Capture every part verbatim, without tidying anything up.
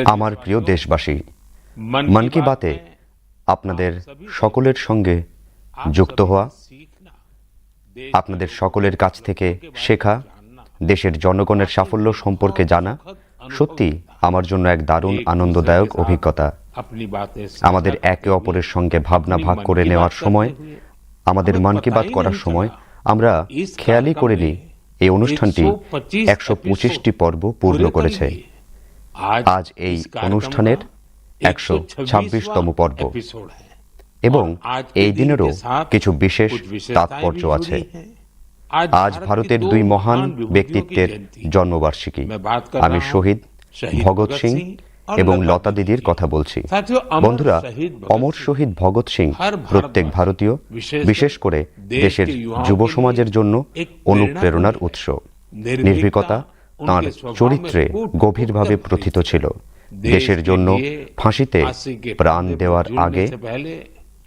আমার প্রিয় দেশবাসী, মন কি বাতে আপনাদের সকলের সঙ্গে যুক্ত হওয়া, আপনাদের সকলের কাছ থেকে শেখা, দেশের জনগণের সাফল্য সম্পর্কে জানা সত্যি আমার জন্য এক দারুণ আনন্দদায়ক অভিজ্ঞতা। আমাদের একে অপরের সঙ্গে ভাবনা ভাগ করে নেওয়ার সময়, আমাদের মন কি বাত করার সময় আমরা খেয়ালই করিনি এই অনুষ্ঠানটি একশো পঁচিশটি পর্ব পূর্ণ করেছে। আজ এই অনুষ্ঠানের একশো ছাব্বিশতম পর্ব এবং এই দিনেরও কিছু বিশেষ তাৎপর্য আছে। আজ ভারতের দুই মহান ব্যক্তিত্বের জন্মবার্ষিকী। আমি শহীদ ভগৎ সিং এবং লতা দিদির কথা বলছি। বন্ধুরা, অমর শহীদ ভগৎ সিং প্রত্যেক ভারতীয়, বিশেষ করে দেশের যুব সমাজের জন্য অনুপ্রেরণার উৎস। নির্ভীকতা তাঁর চরিত্রে গভীরভাবে প্রথিত ছিল। দেশের জন্য ফাঁসিতে প্রাণ দেওয়ার আগে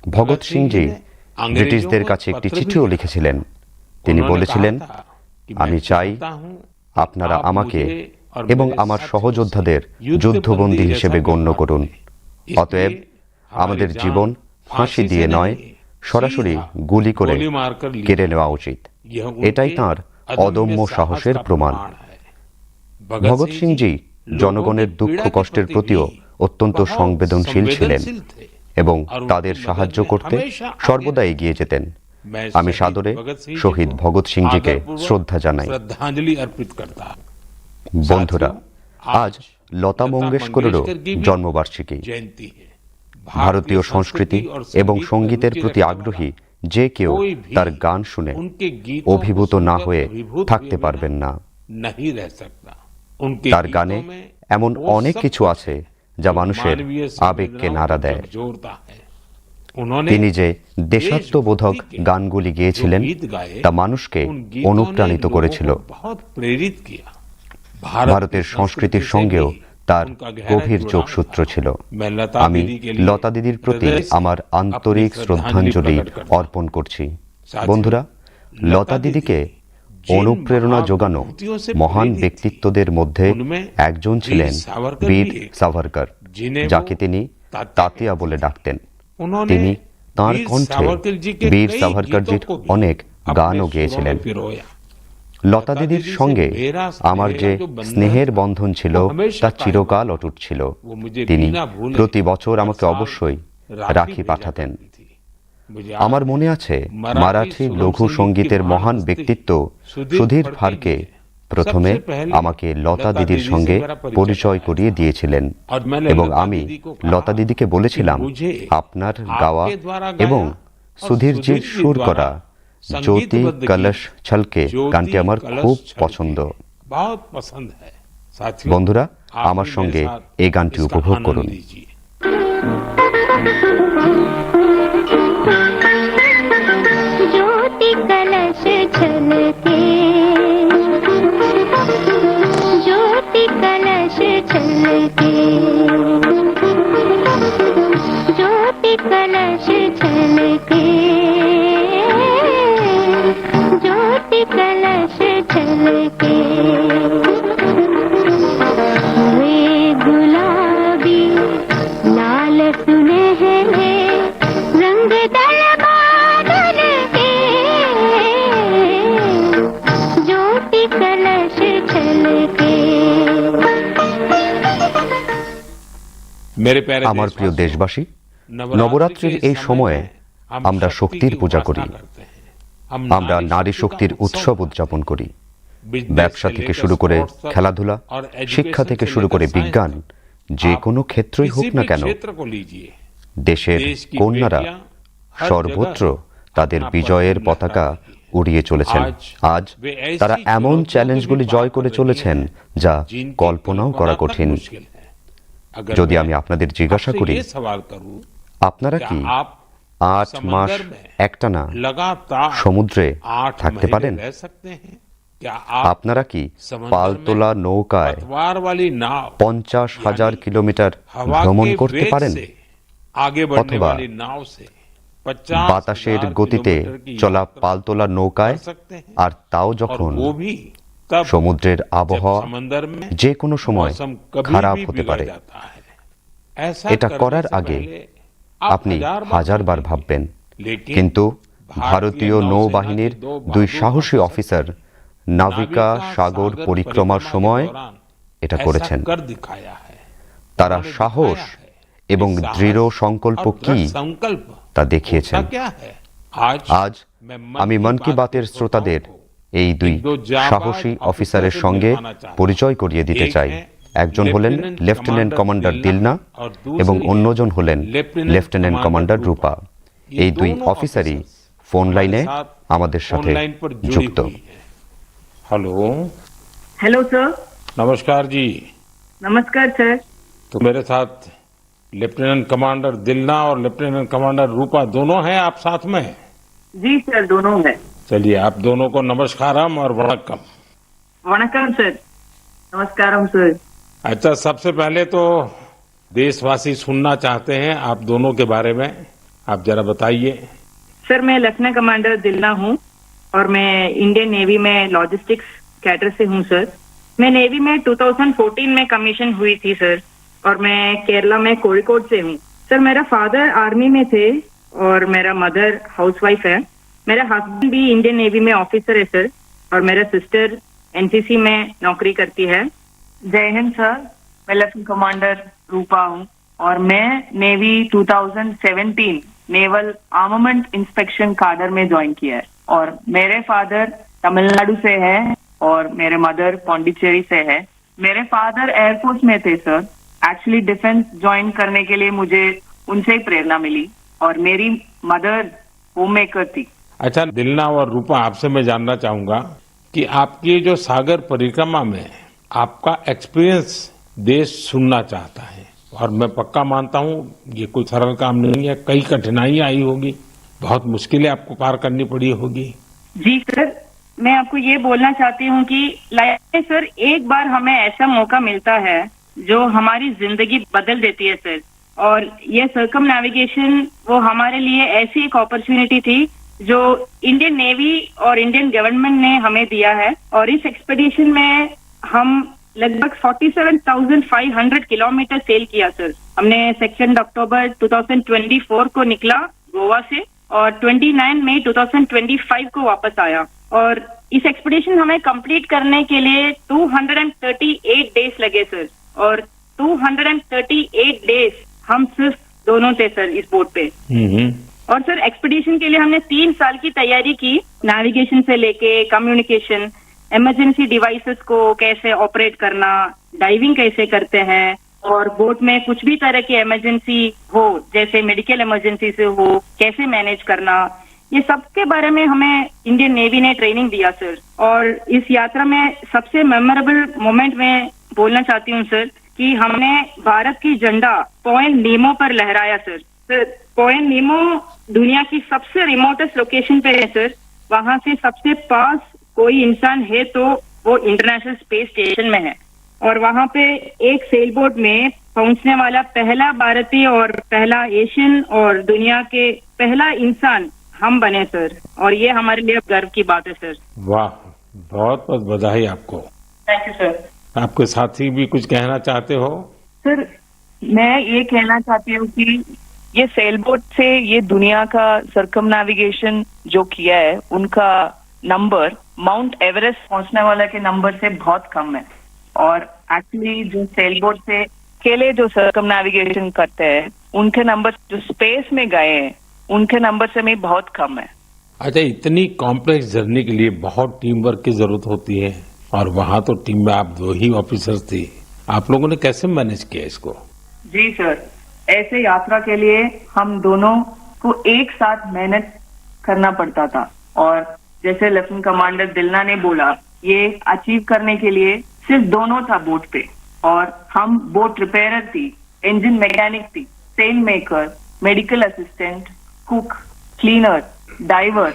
ভগৎ সিংজি ব্রিটিশদের কাছে একটি চিঠিও লিখেছিলেন। তিনি বলেছিলেন, "আমি চাই আপনারা আমাকে এবং আমার সহযোদ্ধাদের যুদ্ধবন্দী হিসেবে গণ্য করুন। অতএব আমাদের জীবন ফাঁসি দিয়ে নয়, সরাসরি গুলি করে কেড়ে নেওয়া উচিত।" এটাই তাঁর অদম্য সাহসের প্রমাণ। ভগৎ সিংজি জনগণের দুঃখ কষ্টের প্রতিও অত্যন্ত সংবেদনশীল ছিলেন এবং তাদের সাহায্য করতে সর্বদা এগিয়ে যেতেন। আমি সাদরে শহীদ ভগৎ সিংজিকে শ্রদ্ধা জানাই। বন্ধুরা, আজ লতা মঙ্গেশকরেরও জন্মবার্ষিকী। ভারতীয় সংস্কৃতি এবং সঙ্গীতের প্রতি আগ্রহী যে কেউ তার গান শুনে অভিভূত না হয়ে থাকতে পারবেন না। তার গানে এমন অনেক কিছু আছে যা মানুষের আবেগকে নাড়া দেয়। তিনি যে দেশাত্মবোধক গানগুলি গেয়েছিলেন, তা মানুষকে অনুপ্রাণিত করেছিল। ভারতের সংস্কৃতির সঙ্গেও তার গভীর যোগসূত্র ছিল। আমি লতা দিদির প্রতি আমার আন্তরিক শ্রদ্ধাঞ্জলি অর্পণ করছি। বন্ধুরা, লতা দিদিকে অনুপ্রেরণা যোগানো মহান ব্যক্তিত্বদের মধ্যে একজন ছিলেন বীর সাভারকর, যাকে তিনি তাতিয়া বলে ডাকতেন। তিনি তাঁর কণ্ঠে বীর সাভারকরজির অনেক গানও গেয়েছিলেন। লতা দিদির সঙ্গে আমার যে স্নেহের বন্ধন ছিল, তা চিরকাল অটুট ছিল। তিনি প্রতি বছর আমাকে অবশ্যই রাখি পাঠাতেন। আমার মনে আছে, মারাঠি লঘু সঙ্গীতের মহান ব্যক্তিত্ব সুধীর ফারকে প্রথমে আমাকে লতা দিদির সঙ্গে পরিচয় করিয়ে দিয়েছিলেন এবং আমি লতা দিদিকে বলেছিলাম, "আপনার গাওয়া এবং সুধীরজির সুর করা জ্যোতি কলশ ছলকে গানটি আমার খুব পছন্দ।" বন্ধুরা, আমার সঙ্গে এই গানটি উপভোগ করুন। ज्योति कलश छलके, ज्योति कलश छलके, ज्योति कलश छलके, ज्योति कलश छलके। वे गुलाबी लाल सुनहरे रंग दल बादल के, ज्योति कलश छलके। আমার প্রিয় দেশবাসী, নবরাত্রির এই সময়ে আমরা শক্তির পূজা করি। আমরা নারী শক্তির উৎসব উদযাপন করি। ব্যবসা থেকে শুরু করে খেলাধুলা, শিক্ষা থেকে শুরু করে বিজ্ঞান, যে কোনো ক্ষেত্রই হোক না কেন, দেশের কন্যারা সর্বত্র তাদের বিজয়ের পতাকা উড়িয়ে চলেছেন। আজ তারা এমন চ্যালেঞ্জগুলি জয় করে চলেছেন, যা কল্পনাও করা কঠিন। যদি আমি আপনাদের জিজ্ঞাসা করি, আপনারা কি আট মাস একটানা সমুদ্রে থাকতে পারেন? क्या आप আপনারা কি समंदर में পালতোলা নৌকায় पतवार वाली नाव, পঞ্চাশ হাজার यानी কিলোমিটার हवा ভ্রমণ के করতে वेग পারেন? से आगे बढ़ने অথবা वाली नाव से पचास हजार বাতাসের গতিতে किलोमीटर की চলা यात्रा পালতোলা নৌকায়, कर सकते हैं? আর তাও और যখন वो भी तब সমুদ্রের जब আবহাওয়া समंदर में যে কোনো সময় मौसम कभी খারাপ भी হতে बिगड़ পারে। जाता है। ऐसा এটা करने করার से আগে पहले आप আপনি हजार बार হাজারবার सोचेंगे। ভাববেন। लेकिন কিন্তু ভারতীয় ভারতীয় নৌসেনা নৌবাহিনীর কি দো দুই বাহাদুর সাহসী অফিসার অফিসার নাবিকা নাবিকা সাগর সাগর পরিক্রমার পরিক্রমা সময় কে দৌরান এটা ऐसा করেছেন। कर दिखाया है। তারা उन्होंने সাহস दिखाया है এবং कि সাহস দৃঢ় সংকল্প और কি দৃঢ় সংকল্প তা দেখিয়েছেন। होता क्या है? आज আজ मैं मन আমি की মন কি बात বাতের শ্রোতাদের এই দুই সাহসী অফিসারের সঙ্গে পরিচয় করিয়ে দিতে চাই। একজন হলেন লেফটেন্যান্ট কমান্ডার দিলনা এবং অন্যজন হলেন লেফটেন্যান্ট কমান্ডার রূপা। এই দুই অফিসারই ফোন লাইনে আমাদের সাথে যুক্ত। हेलो। Hello sir. नमस्कार जी। नमस्कार सर। तो मेरे साथ लेफ्टिनेंट कमांडर दिलना और लेफ्टिनेंट कमांडर रूपा दोनों हैं आप साथ में? जी सर, दोनों हैं। चलिए, आप दोनों को नमस्कारम और वणक्कम। वणक्कम सर। नमस्कारम सर। अच्छा, सबसे पहले तो देशवासी सुनना चाहते हैं आप दोनों के बारे में, आप जरा बताइए। सर, मैं लेफ्टिनेंट कमांडर दिलना हूँ और मैं इंडियन नेवी में लॉजिस्टिक्स कैडर से हूँ सर। मैं नेवी में ट्वेंटी फ़ोर्टीन में कमीशन हुई थी सर, और मैं केरला में कोझिकोड से हूँ। सर, मेरा फादर आर्मी में थे और मेरा मदर हाउसवाइफ है। मेरा हस्बैंड भी इंडियन नेवी में ऑफिसर है सर, और मेरा सिस्टर एनसीसी में नौकरी करती है। जय हिंद सर, मैं लेफ्टिनेंट कमांडर रूपा हूँ और मैं navy twenty seventeen naval armament inspection cadre में ज्वाइन किया है। और मेरे फादर तमिलनाडु से है और मेरे मदर पौंडीचेरी से है। मेरे फादर एयरफोर्स में थे सर। एक्चुअली डिफेंस ज्वाइन करने के लिए मुझे उनसे ही प्रेरणा मिली और मेरी मदर होममेकर थी। अच्छा दिलना और रूपा, आपसे मैं जानना चाहूंगा कि आपकी जो सागर परिक्रमा में आपका एक्सपीरियंस देश सुनना चाहता है, और मैं पक्का मानता हूँ ये कोई सरल काम नहीं है, कई कठिनाइयाँ आई होगी, बहुत मुश्किलें आपको पार करनी पड़ी होगी। जी सर, मैं आपको ये बोलना चाहती हूँ कि लाइफ में सर एक बार हमें ऐसा मौका मिलता है जो हमारी जिंदगी बदल देती है सर। और ये सर्कम नेविगेशन वो हमारे लिए ऐसी एक अपॉर्चुनिटी थी जो इंडियन नेवी और इंडियन गवर्नमेंट ने हमें दिया है। और इस एक्सपीडिशन में हम लगभग forty seven thousand five hundred kilometre sail किया सर। हमने second October two thousand twenty four को निकला गोवा से और twenty nine May two thousand twenty five को वापस आया। और इस एक्सपीडिशन हमें कंप्लीट करने के लिए two hundred and thirty eight days लगे सर। और two hundred and thirty eight days हम सिर्फ दोनों थे सर इस बोट पे। हम्म। और सर एक्सपीडिशन के लिए हमने तीन साल की तैयारी की, नेविगेशन से लेके कम्युनिकेशन, इमरजेंसी डिवाइसेस को कैसे ऑपरेट करना, डाइविंग कैसे करते हैं, और बोट में कुछ भी तरह की इमरजेंसी हो, जैसे मेडिकल इमरजेंसी से हो, कैसे मैनेज करना, ये सब के बारे में हमें इंडियन नेवी ने ट्रेनिंग दिया सर। और इस यात्रा में सबसे मेमोरेबल मोमेंट मैं बोलना चाहती हूँ सर कि हमने भारत की झंडा पॉइंट नीमो पर लहराया सर। सर, पॉइंट नीमो दुनिया की सबसे रिमोटेस्ट लोकेशन पे है सर। वहाँ से सबसे पास कोई इंसान है तो वो इंटरनेशनल स्पेस स्टेशन में है। और वहाँ पे एक सेल बोट में पहुँचने वाला पहला भारतीय और पहला एशियन और दुनिया के पहला इंसान हम बने सर। और ये हमारे लिए गर्व की बात है सर। वाह, बहुत बहुत बधाई आपको। Thank you sir. आपके साथी भी कुछ कहना चाहते हो? सर, मैं ये कहना चाहती हूँ कि ये सेल बोट से ये दुनिया का सर्कम नेविगेशन जो किया है, उनका नंबर माउंट एवरेस्ट पहुंचने वाला के नंबर से बहुत कम है। और एक्चुअली जो सेल बोट से अकेले जो सर्कम नेविगेशन करते हैं, उनके नंबर जो स्पेस में गए हैं, उनके नंबर से भी बहुत कम है। अच्छा, इतनी कॉम्प्लेक्स जर्नी के लिए बहुत टीम वर्क की जरूरत होती है, और वहाँ तो टीम में आप दो ही ऑफिसर्स थे, आप लोगों ने कैसे मैनेज किया इसको? जी सर, ऐसे यात्रा के लिए हम दोनों को एक साथ मेहनत करना पड़ता था। और जैसे लेफ्टिनेंट कमांडर दिलना ने बोला, ये अचीव करने के लिए सिर्फ दोनों था बोट पे। और हम बोट रिपेयरर थी, इंजन मैकेनिक थी, sail maker, medical assistant, cook, cleaner, diver,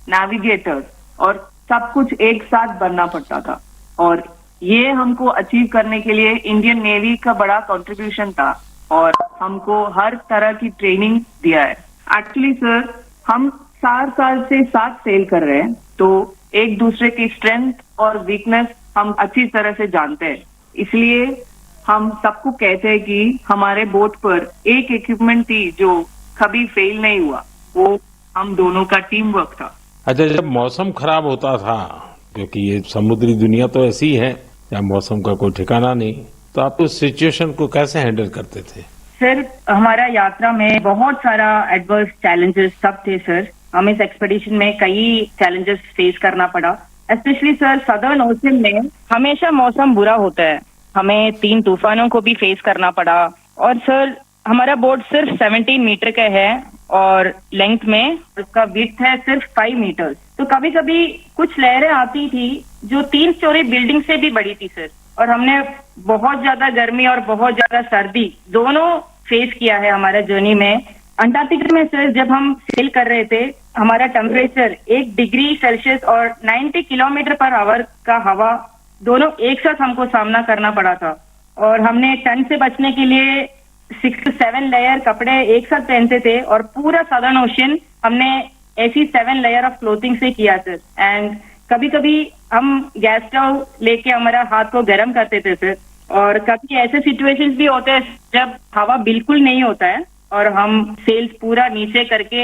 navigator और सब कुछ एक साथ बनना पड़ता था। और ये हमको अचीव करने के लिए इंडियन नेवी का बड़ा कंट्रीब्यूशन था और हमको हर तरह की ट्रेनिंग दिया है। एक्चुअली सर, हम चार साल से साथ सेल कर रहे हैं, तो एक दूसरे की स्ट्रेंथ और वीकनेस हम अच्छी तरह से जानते हैं। इसलिए हम सबको कहते हैं कि हमारे बोट पर एक इक्विपमेंट थी जो कभी फेल नहीं हुआ, वो हम दोनों का टीम वर्क था। अच्छा, जब मौसम खराब होता था, क्योंकि ये समुद्री दुनिया तो ऐसी है जहाँ मौसम का कोई ठिकाना नहीं, तो आप उस सिचुएशन को कैसे हैंडल करते थे? सर, हमारा यात्रा में बहुत सारा एडवर्स चैलेंजेस सब थे सर। हम इस एक्सपीडिशन में कई चैलेंजेस फेस करना पड़ा। स्पेशली सर, सदर्न ओशन में हमेशा मौसम बुरा होता है। हमें तीन तूफानों को भी फेस करना पड़ा। और सर, हमारा बोट सिर्फ सेवनटीन मीटर का है और लेंथ में उसका विड्थ है सिर्फ फ़ाइव मीटर्स। तो कभी कभी कुछ लहरें आती थी जो तीन स्टोरी बिल्डिंग से भी बड़ी थी सर। और हमने बहुत ज्यादा गर्मी और बहुत ज्यादा सर्दी दोनों फेस किया है हमारे जर्नी में। अंटार्कटिका में सर, जब हम सेल कर रहे थे, हमारा टेम्परेचर एक डिग्री सेल्सियस और नाइंटी किलोमीटर पर आवर का हवा, दोनों एक साथ हमको सामना करना पड़ा था। और हमने ठंड से बचने के लिए सिक्स टू सेवन लेयर कपड़े एक साथ पहनते थे और पूरा सदर्न ओशन हमने ऐसी सेवन लेयर ऑफ क्लोथिंग से किया सर। एंड कभी कभी हम गैस स्टोव लेके हमारा हाथ को गर्म करते थे सर। और कभी ऐसे सिचुएशंस भी होते हैं जब हवा बिल्कुल नहीं होता है और हम सेल्स पूरा नीचे करके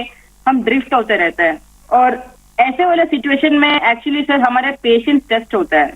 हम ड्रिफ्ट होते रहते हैं। और ऐसे वाला सिचुएशन में एक्चुअली सर, हमारे पेशेंस टेस्ट होता है।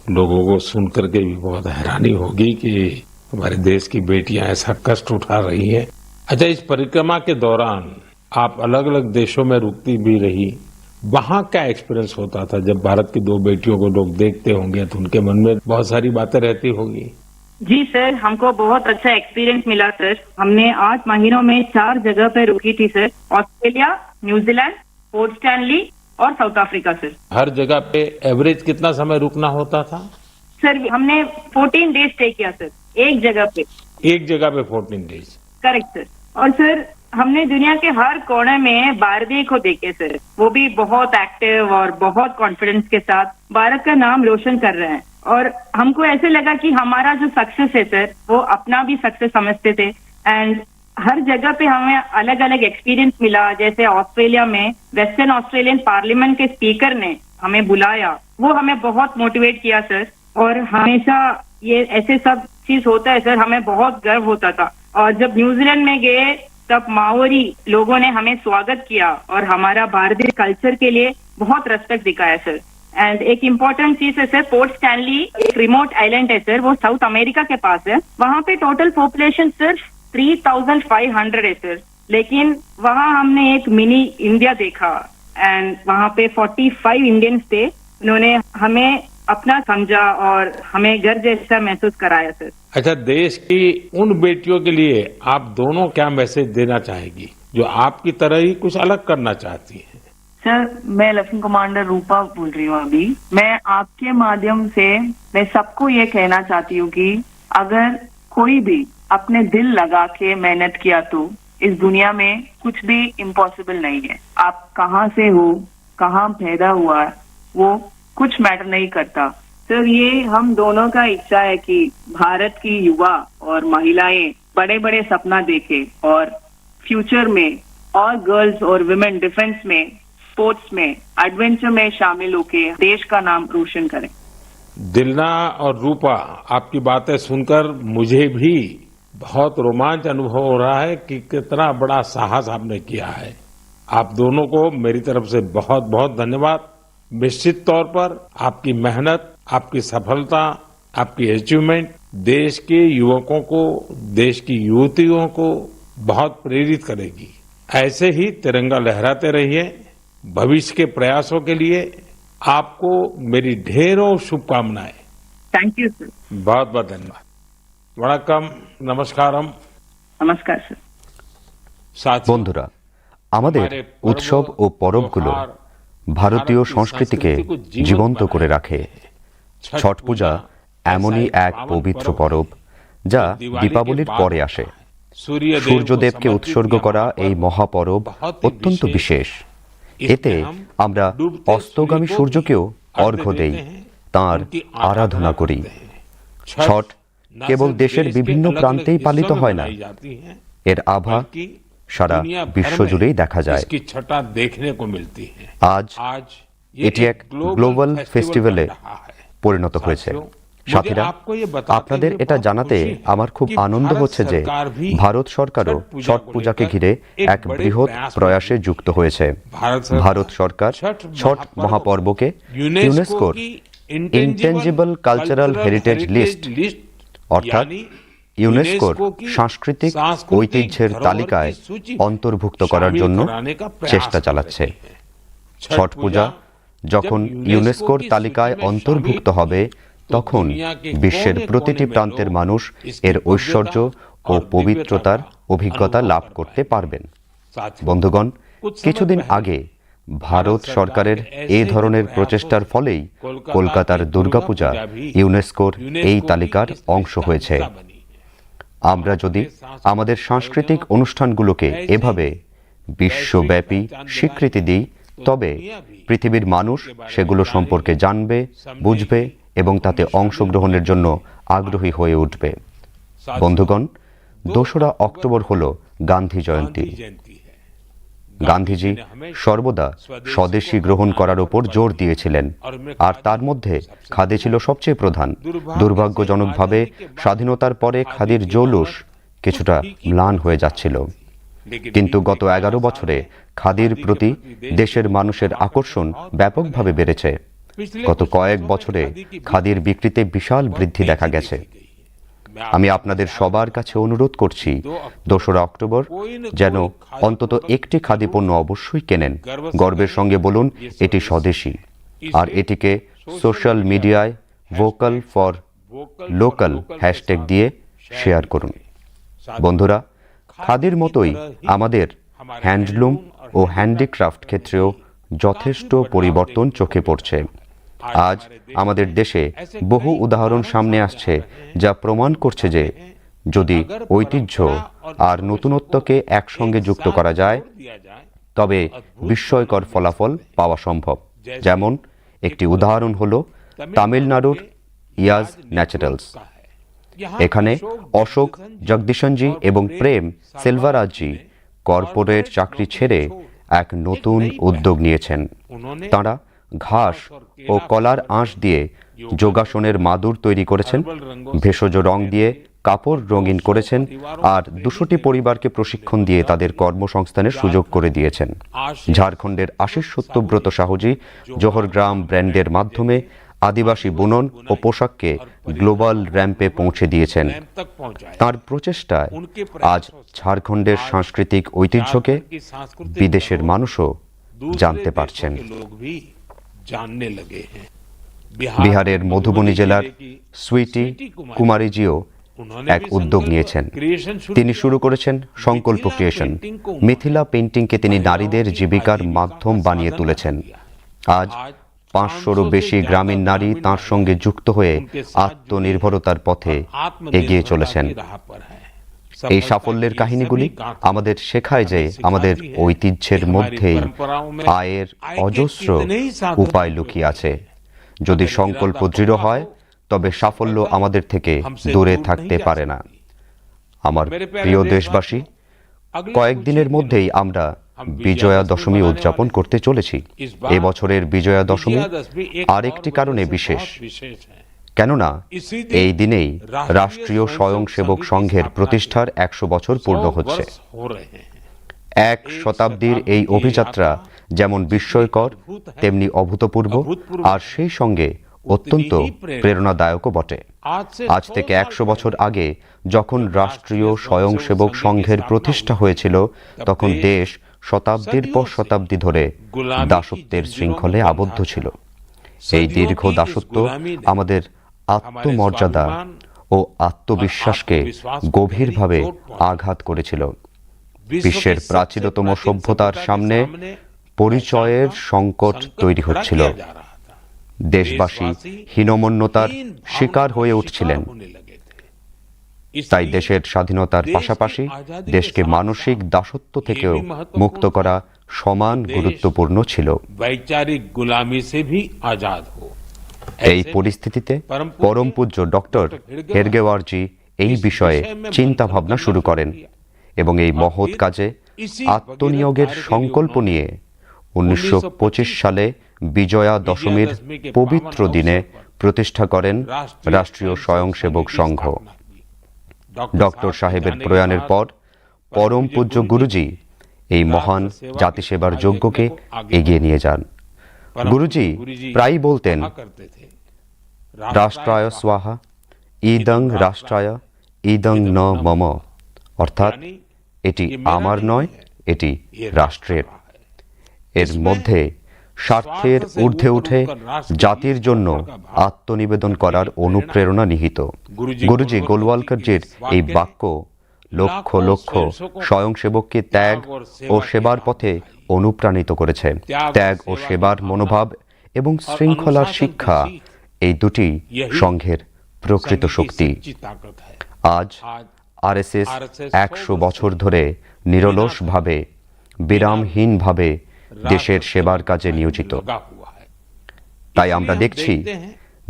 लोगों को सुन करके भी बहुत हैरानी होगी कि हमारे देश की बेटियां ऐसा कष्ट उठा रही हैं। अच्छा, इस परिक्रमा के दौरान आप अलग-अलग देशों में रुकती भी रही, वहाँ क्या एक्सपीरियंस होता था जब भारत की दो बेटियों को लोग देखते होंगे तो उनके मन में बहुत सारी बातें रहती होगी? जी सर, हमको बहुत अच्छा एक्सपीरियंस मिला सर। हमने आठ महीनों में चार जगह पे रुकी थी sir, Australia, New Zealand, port Stanley और साउथ अफ्रीका सर। हर जगह पे एवरेज कितना समय रुकना होता था? सर, हमने फ़ोर्टीन डेज स्टे किया सर, एक जगह पे। एक जगह पे फ़ोर्टीन डेज। Correct sir. और सर, हमने दुनिया के हर कोने में भारतीय को देखे सर, वो भी बहुत एक्टिव और बहुत कॉन्फिडेंस के साथ भारत का नाम रोशन कर रहे हैं। और हमको ऐसे लगा कि हमारा जो सक्सेस है सर, वो अपना भी सक्सेस समझते थे। एंड हर जगह पे हमें अलग-अलग एक्सपीरियंस मिला। जैसे ऑस्ट्रेलिया में वेस्टर्न ऑस्ट्रेलियन पार्लियामेंट के स्पीकर ने हमें बुलाया, वो हमें बहुत मोटिवेट किया सर। और हमेशा ये ऐसे सब चीज होता है सर, हमें बहुत गर्व होता था। और जब न्यूजीलैंड में गए, तब माओरी लोगों ने हमें स्वागत किया और हमारा भारतीय कल्चर के लिए बहुत रेस्पेक्ट दिखाया सर। एंड एक इम्पोर्टेंट चीज है सर, पोर्ट स्टैनली एक रिमोट आइलैंड है सर, वो साउथ अमेरिका के पास है। वहाँ पे टोटल पॉपुलेशन सिर्फ थ्री थाउजेंड फ़ाइव हंड्रेड है सर, लेकिन वहाँ हमने एक मिनी इंडिया देखा। एंड वहाँ पे फ़ोर्टी फ़ाइव इंडियंस थे। उन्होंने हमें अपना समझा और हमें घर जैसा महसूस कराया सर। अच्छा, देश की उन बेटियों के लिए आप दोनों क्या मैसेज देना चाहेगी जो आपकी तरह ही कुछ अलग करना चाहती हैं? सर, मैं लेफ्टिनेंट कमांडर रूपा बोल रही हूँ अभी। मैं आपके माध्यम से मैं सबको ये कहना चाहती हूँ कि अगर कोई भी अपने दिल लगा के मेहनत किया तो इस दुनिया में कुछ भी इम्पॉसिबल नहीं है। आप कहाँ से हो, कहाँ पैदा हुआ, वो कुछ मैटर नहीं करता। सर, ये हम दोनों का इच्छा है कि भारत की युवा और महिलाएं बड़े-बड़े सपना देखें और फ्यूचर में और गर्ल्स और विमेन डिफेंस में, स्पोर्ट्स में, एडवेंचर में शामिल होके देश का नाम रोशन करें। दिलना और रूपा, आपकी बातें सुनकर मुझे भी बहुत रोमांच अनुभव हो रहा है कि कितना बड़ा साहस आपने किया है। आप दोनों को मेरी तरफ से बहुत-बहुत धन्यवाद। निश्चित तौर पर आपकी मेहनत, आपकी सफलता, आपकी अचीवमेंट देश के युवकों को, देश की युवतियों को बहुत प्रेरित करेगी। ऐसे ही तिरंगा लहराते रहिए। भविष्य के प्रयासों के लिए आपको मेरी ढेरों शुभकामनाएं। Thank you sir. बहुत बहुत धन्यवाद। वणक्कम, नमस्कारम। नमस्कार सर। साथियों, বন্ধুরা, আমাদের উৎসব ও পরবগুলো ভারতীয় সংস্কৃতিকে জীবন্ত করে রাখে। ছট পূজা এমনই এক পবিত্র পরব, যা দীপাবলির পরে আসে। সূর্যদেবকে উৎসর্গ করা এই মহাপরব অত্যন্ত বিশেষ। এতে আমরা অস্তগামী সূর্যকেও অর্ঘ্য দেই, তাঁর আরাধনা করি। ছট কেবল দেশের বিভিন্ন প্রান্তেই পালিত হয় না, এর আভা সারা বিশ্বজুড়েই দেখা যায়। আজ এটি এক গ্লোবাল ফেস্টিভ্যালে পরিণত হয়েছে। সাথীরা, আপনাদের এটা জানাতে আমার খুব আনন্দ হচ্ছে যে ভারত সরকারও ছট পূজাকে ঘিরে এক বৃহৎ প্রয়াসে যুক্ত হয়েছে। ভারত সরকার ছট মহাপর্বকে ইউনেস্কোর ইনটেনজিবল কালচারাল হেরিটেজ লিস্ট, অর্থাৎ ইউনেস্কোর সাংস্কৃতিক ঐতিহ্যের তালিকায় অন্তর্ভুক্ত করার জন্য চেষ্টা চালাচ্ছে। ছট পূজা যখন ইউনেস্কোর তালিকায় অন্তর্ভুক্ত হবে, তখন বিশ্বের প্রতিটি প্রান্তের মানুষ এর ঐশ্বর্য ও পবিত্রতার অভিজ্ঞতা লাভ করতে পারবেন। বন্ধুগণ, কিছুদিন আগে ভারত সরকারের এই ধরনের প্রচেষ্টার ফলেই কলকাতার দুর্গাপূজা ইউনেস্কোর এই তালিকার অংশ হয়েছে। আমরা যদি আমাদের সাংস্কৃতিক অনুষ্ঠানগুলোকে এভাবে বিশ্বব্যাপী স্বীকৃতি দিই, তবে পৃথিবীর মানুষ সেগুলো সম্পর্কে জানবে, বুঝবে এবং তাতে অংশগ্রহণের জন্য আগ্রহী হয়ে উঠবে। বন্ধুগণ, দোসরা অক্টোবর হল গান্ধী জয়ন্তী। গান্ধীজি সর্বদা স্বদেশী গ্রহণ করার উপর জোর দিয়েছিলেন, আর তার মধ্যে খাদি ছিল সবচেয়ে প্রধান। দুর্ভাগ্যজনকভাবে স্বাধীনতার পরে খাদির জৌলুস কিছুটা ম্লান হয়ে যাচ্ছিল, কিন্তু গত এগারো বছরে খাদির প্রতি দেশের মানুষের আকর্ষণ ব্যাপকভাবে বেড়েছে। গত কয়েক বছরে খাদির বিক্রিতে বিশাল বৃদ্ধি দেখা গেছে। আমি আপনাদের সবার কাছে অনুরোধ করছি, দোসরা অক্টোবর যেন অন্তত একটি খাদি পণ্য অবশ্যই কেনেন। গর্বের সঙ্গে বলুন, "এটি স্বদেশী।" আর এটিকে সোশ্যাল মিডিয়ায় ভোকাল ফর লোকাল হ্যাশট্যাগ দিয়ে শেয়ার করুন। বন্ধুরা, খাদির মতোই আমাদের হ্যান্ডলুম ও হ্যান্ডিক্রাফট ক্ষেত্রেও যথেষ্ট পরিবর্তন চোখে পড়ছে। আজ আমাদের দেশে বহু উদাহরণ সামনে আসছে, যা প্রমাণ করছে যে যদি ঐতিহ্য আর নতুনত্বকে একসঙ্গে যুক্ত করা যায়, তবে বিস্ময়কর ফলাফল পাওয়া সম্ভব। যেমন একটি উদাহরণ হলো তামিলনাড়ুর ইয়াজ ন্যাচারালস। এখানে অশোক জগদীশনজি এবং প্রেম সেলভারাজজি কর্পোরেট চাকরি ছেড়ে এক নতুন উদ্যোগ নিয়েছেন। তাঁরা ঘাস ও কলার আঁশ দিয়ে যোগাসনের মাদুর তৈরি করেছেন, ভেষজ রং দিয়ে কাপড় রঙিন করেছেন, আর দুশোটি পরিবারকে প্রশিক্ষণ দিয়ে তাদের কর্মসংস্থানের সুযোগ করে দিয়েছেন। ঝাড়খণ্ডের আশিস সত্যব্রত সাহুজি জোহরগ্রাম ব্র্যান্ডের মাধ্যমে আদিবাসী বুনন ও পোশাককে গ্লোবাল র‍্যাম্পে পৌঁছে দিয়েছেন। তার প্রচেষ্টায় আজ ঝাড়খণ্ডের সাংস্কৃতিক ঐতিহ্যকে বিদেশের মানুষও জানতে পারছেন। বিহারের মধুবনী জেলার সুইটি কুমারীজিও এক উদ্যোগ নিয়েছেন। তিনি শুরু করেছেন সংকল্প ক্রিয়েশন। মিথিলা পেইন্টিংকে তিনি নারীদের জীবিকার মাধ্যম বানিয়ে তুলেছেন। আজ পাঁচশোরও বেশি গ্রামীণ নারী তাঁর সঙ্গে যুক্ত হয়ে আত্মনির্ভরতার পথে এগিয়ে চলেছেন। এই সাফল্যের কাহিনীগুলি আমাদের শেখায় যে আমাদের ঐতিহ্যের মধ্যেই আয়ের অজস্র উপায় লুকিয়ে আছে। যদি সংকল্প দৃঢ় হয়, তবে সাফল্য আমাদের থেকে দূরে থাকতে পারে না। আমার প্রিয় দেশবাসী, কয়েকদিনের মধ্যেই আমরা বিজয়া দশমী উদযাপন করতে চলেছি। এবছরের বিজয়া দশমী আরেকটি কারণে বিশেষ, কেননা এই দিনেই রাষ্ট্রীয় স্বয়ংসেবক সংঘের প্রতিষ্ঠার একশো বছর পূর্ণ হচ্ছে। এক শতাব্দীর এই অভিযাত্রা যেমন বিস্ময়কর, তেমনি অভূতপূর্ব, আর সেই সঙ্গে অত্যন্ত প্রেরণাদায়কও বটে। আজ থেকে একশো বছর আগে যখন রাষ্ট্রীয় স্বয়ংসেবক সংঘের প্রতিষ্ঠা হয়েছিল, তখন দেশ শতাব্দীর পর শতাব্দী ধরে দাসত্বের শৃঙ্খলে আবদ্ধ ছিল। এই দীর্ঘ দাসত্ব আমাদের আত্মমর্যাদা ও আত্মবিশ্বাসকে গভীরভাবে আঘাত করেছিল। বিশ্বের প্রাচীনতম সভ্যতার সামনে পরিচয়ের সংকট তৈরি হচ্ছিল। দেশবাসী হীনমন্যতার শিকার হয়ে উঠছিলেন। তাই দেশের স্বাধীনতার পাশাপাশি দেশকে মানসিক দাসত্ব থেকেও মুক্ত করা সমান গুরুত্বপূর্ণ ছিল। वैचारिक गुलामी से भी आजाद हो। এই পরিস্থিতিতে পরম পূজ্য ডক্টর হেডগেওয়ারজি এই বিষয়ে চিন্তা ভাবনা শুরু করেন এবং এই মহৎ কাজে আত্মনিয়োগের সংকল্প নিয়ে উনিশশো পঁচিশ সালে বিজয়া দশমীর পবিত্র দিনে প্রতিষ্ঠা করেন রাষ্ট্রীয় স্বয়ংসেবক সংঘ। ডক্টর সাহেবের প্রয়াণের পর পরম পূজ্য গুরুজি এই মহান জাতিসেবার যজ্ঞকে এগিয়ে নিয়ে যান। গুরুজি প্রায়ই বলতেন, "রাষ্ট্রায় স্বাহা, ইদং রাষ্ট্রায়, ইদং ন মম", অর্থাৎ, "এটি আমার নয়, এটি রাষ্ট্রের।" এর মধ্যে স্বার্থের ঊর্ধ্বে উঠে জাতির জন্য আত্মনিবেদন করার অনুপ্রেরণা নিহিত। গুরুজি গোলওয়ালকরজির এই বাক্য লক্ষ লক্ষ স্বয়ংসেবককে ত্যাগ ও সেবার পথে অনুপ্রাণিত করেছে। ত্যাগ ও সেবার মনোভাব এবং শৃঙ্খলার শিক্ষা, এই দুটি সংঘের প্রকৃত শক্তি। আজ আরএসএস একশো বছর ধরে নিরলসভাবে, বিরামহীনভাবে দেশের সেবার কাজে নিয়োজিত। তাই আমরা দেখছি,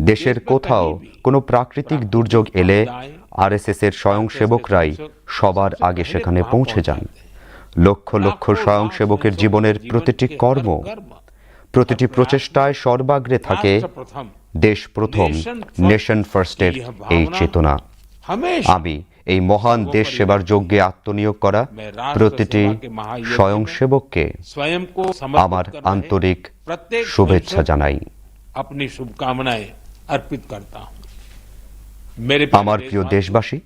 দেশের কোথাও কোনো প্রাকৃতিক দুর্যোগ এলে আরএসএস এর স্বয়ংসেবকরাই সবার আগে সেখানে পৌঁছে যান। লক্ষ লক্ষ স্বয়ংসেবকের জীবনের প্রতিটি কর্ম, প্রতিটি প্রচেষ্টায় সর্বাগ্রে থাকে দেশ প্রথম, নেশন ফার্স্টের এই চেতনা। আমি এই মহান দেশ সেবার যজ্ঞে আত্মনিয়োগ করা প্রতিটি স্বয়ংসেবককে আমার আন্তরিক শুভেচ্ছা জানাই। अपनी शुभकामनाएं अर्पित करता हूं। मेरे আমার প্রিয় দেশবাসী,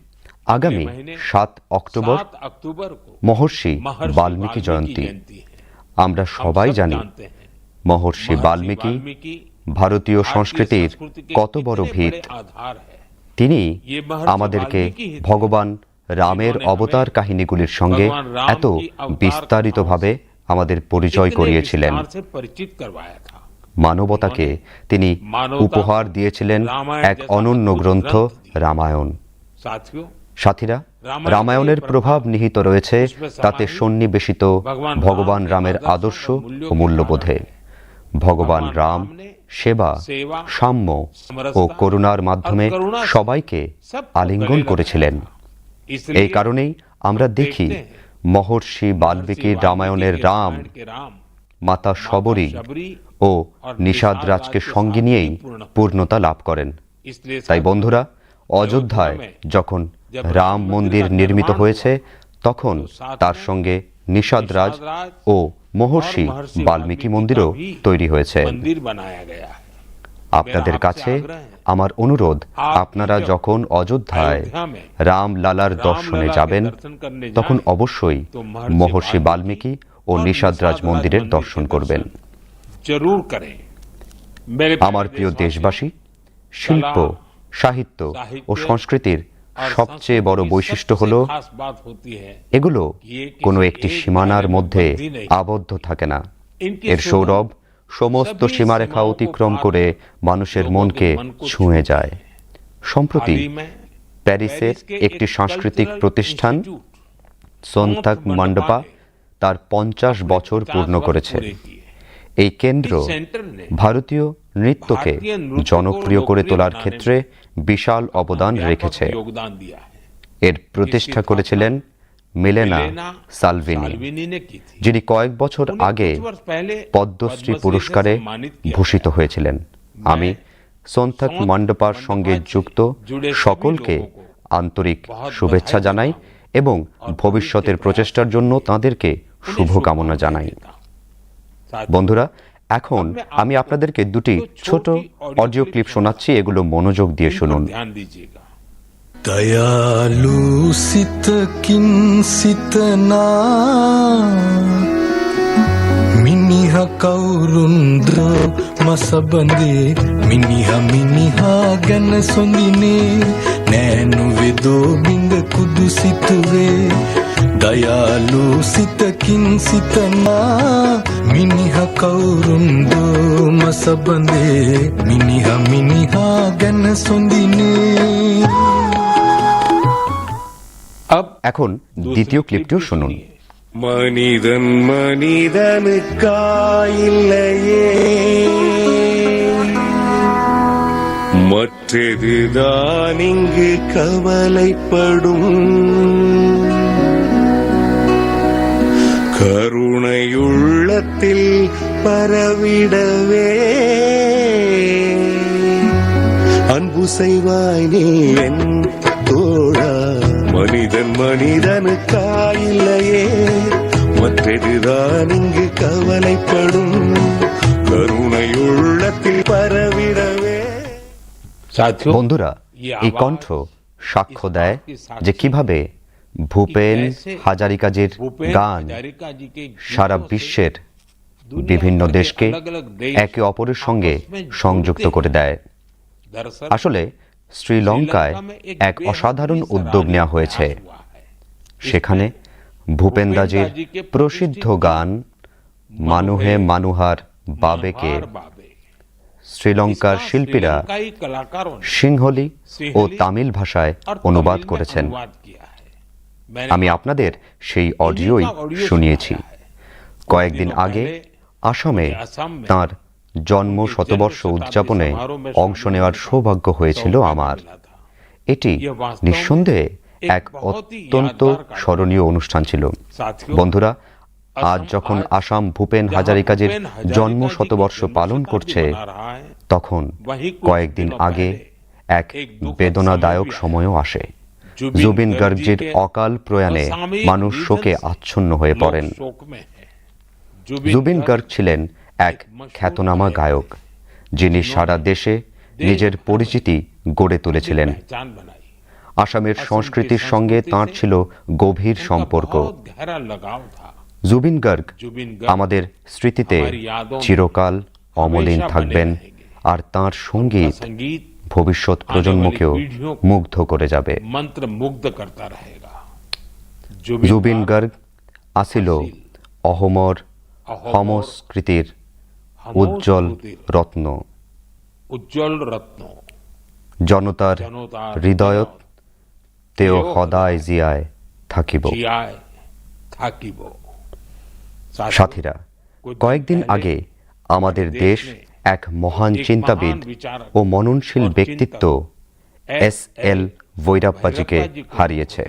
আগামী সাত অক্টোবর মহর্ষি বাল্মীকি জয়ন্তী। আমরা সবাই জানি মহর্ষি বাল্মীকি ভারতীয় সংস্কৃতির কত বড় ভিত। তিনি আমাদেরকে ভগবান রামের অবতার কাহিনীগুলির সঙ্গে এত বিস্তারিতভাবে আমাদের পরিচয় করিয়েছিলেন। মানবতাকে তিনি উপহার দিয়েছিলেন এক অনন্য গ্রন্থ রামায়ণ। সাথীরা, রামায়ণের প্রভাব নিহিত রয়েছে তাতে সন্নিবেশিত ভগবান রামের আদর্শ ও মূল্যবোধে। ভগবান রাম সেবা, সাম্য ও করুণার মাধ্যমে সবাইকে আলিঙ্গন করেছিলেন। এই কারণেই আমরা দেখি মহর্ষি বাল্মীকির রামায়ণের রাম মাতা শবরী ও নিষাদ রাজকে সঙ্গে নিয়েই পূর্ণতা লাভ করেন। তাই বন্ধুরা, অযোধ্যায় যখন রাম মন্দির নির্মিত হয়েছে, তখন তার সঙ্গে নিষাদ রাজ ও মহর্ষি বাল্মীকি মন্দিরও তৈরি হয়েছে। আপনাদের কাছে আমার অনুরোধ, আপনারা যখন অযোধ্যায় রামলালার দর্শনে যাবেন, তখন অবশ্যই মহর্ষি বাল্মীকি ও নিষাদ রাজ মন্দিরের দর্শন করবেন। আমার প্রিয় দেশবাসী, শিল্প, সাহিত্য ও সংস্কৃতির সবচেয়ে বড় বৈশিষ্ট্য হল এগুলো কোনো একটি সীমানার মধ্যে আবদ্ধ থাকে না। এর সৌরভ সমস্ত সীমারেখা অতিক্রম করে মানুষের মনকে ছুঁয়ে যায়। সম্প্রতি প্যারিসের একটি সাংস্কৃতিক প্রতিষ্ঠান সোনতাক মণ্ডপা তার পঞ্চাশ বছর পূর্ণ করেছে। এই কেন্দ্র ভারতীয় নৃত্যকে জনপ্রিয় করে তোলার ক্ষেত্রে বিশাল অবদান রেখেছে। এর প্রতিষ্ঠা করেছিলেন মিলেনা সালভিনি, যিনি কয়েক বছর আগে পদ্মশ্রী পুরস্কারে ভূষিত হয়েছিলেন। আমি সন্থাক মণ্ডপার সঙ্গে যুক্ত সকলকে আন্তরিক শুভেচ্ছা জানাই এবং ভবিষ্যতের প্রচেষ্টার জন্য তাঁদেরকে শুভকামনা জানাই। বন্ধুরা, এখন আমি আপনাদেরকে দুটি ছোট অডিও ক্লিপ শোনাচ্ছি, এগুলো মনোযোগ দিয়ে শুনুন। Dayalu sitakin sitana, miniha kaurundro masabande, miniha miniha gana sondine, nenu vedo binda kudu situve. Dayalu sitakin sitana, miniha kaurundro masabande, miniha miniha gana sondine. এখন দ্বিতীয় ক্লিপটিও শুনুন। மனிதன் மனிதனுக்காயில்லையே, மற்றதுதான் இங்கு கவலைப்படும். கருணை உள்ளத்தில் பரவிடவே, அன்பு செய்வாய் நீ என் தோழா. மனிதன் மனிதனுக்காயில்லையே, மற்றதுதான் இங்கு கவலைப்படும். கருணை உள்ளத்தில் பரவிடவே. साथियों, বন্ধুরা, ये এই आवाज কণ্ঠ সাক্ষ্য দেয় যে কিভাবে ভূপেন হাজারিকাজির গান সারা বিশ্বের বিভিন্ন দেশকে একে অপরের সঙ্গে সংযুক্ত করে দেয়। আসলে শ্রীলঙ্কায় এক অসাধারণ উদ্যোগ নেওয়া হয়েছে। সেখানে ভূপেনদাজির প্রসিদ্ধ গান মানুহে মানুহার বাবেকে শ্রীলঙ্কার শিল্পীরা সিংহলি ও তামিল ভাষায় অনুবাদ করেছেন। আমি আপনাদের সেই অডিওই শুনিয়েছি। কয়েকদিন আগে আসামে তাঁর জন্ম শতবর্ষ উদযাপনে অংশ নেওয়ার সৌভাগ্য হয়েছিল আমার। এটি নিঃসন্দেহে এক অত্যন্ত স্মরণীয় অনুষ্ঠান ছিল। বন্ধুরা, আজ যখন আসাম ভূপেন হাজারিকাজির জন্ম শতবর্ষ পালন করছে, তখন কয়েকদিন আগে এক বেদনাদায়ক সময়ও আসে। জুবিন গার্গজির অকাল প্রয়াণে মানুষ শোকে আচ্ছন্ন হয়ে পড়েন। জুবিন গার্গ ছিলেন এক খ্যাতনামা গায়ক, যিনি সারা দেশে নিজের পরিচিতি গড়ে তুলেছিলেন। আসামের সংস্কৃতির সঙ্গে তাঁর ছিল গভীর সম্পর্ক। জুবিন গার্গ আমাদের স্মৃতিতে চিরকাল অমলিন থাকবেন, আর তাঁর সঙ্গীত ভবিষ্যৎ প্রজন্মকেও মুগ্ধ করে যাবে। জুবিন গার্গ আছিল অসমৰ সংস্কৃতিৰ উজ্জ্বল ৰত্ন। উজ্জ্বল ৰত্ন। জনতাৰ হৃদয়ত তেওঁ সদায় জীয়াই থাকিব। সাথীরা, কয়েকদিন আগে আমাদের দেশ এক মহান চিন্তাবিদ ও মননশীল ব্যক্তিত্ব এস এল ভৈরাপ্পাজিকে হারিয়েছে।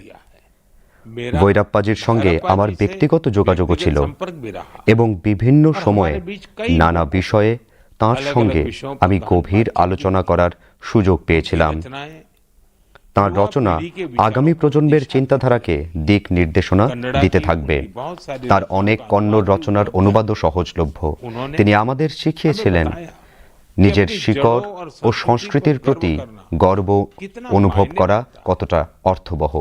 ভৈরাপ্পাজির সঙ্গে আমার ব্যক্তিগত যোগাযোগও ছিল এবং বিভিন্ন সময়ে নানা বিষয়ে তাঁর সঙ্গে আমি গভীর আলোচনা করার সুযোগ পেয়েছিলাম। তাঁর রচনা আগামী প্রজন্মের চিন্তাধারাকে দিক নির্দেশনা দিতে থাকবে। তাঁর অনেক কন্নড় রচনার অনুবাদও সহজলভ্য। তিনি আমাদের শিখিয়েছিলেন নিজের শিকড় ও সংস্কৃতির প্রতি গর্ব অনুভব করা কতটা অর্থবহ।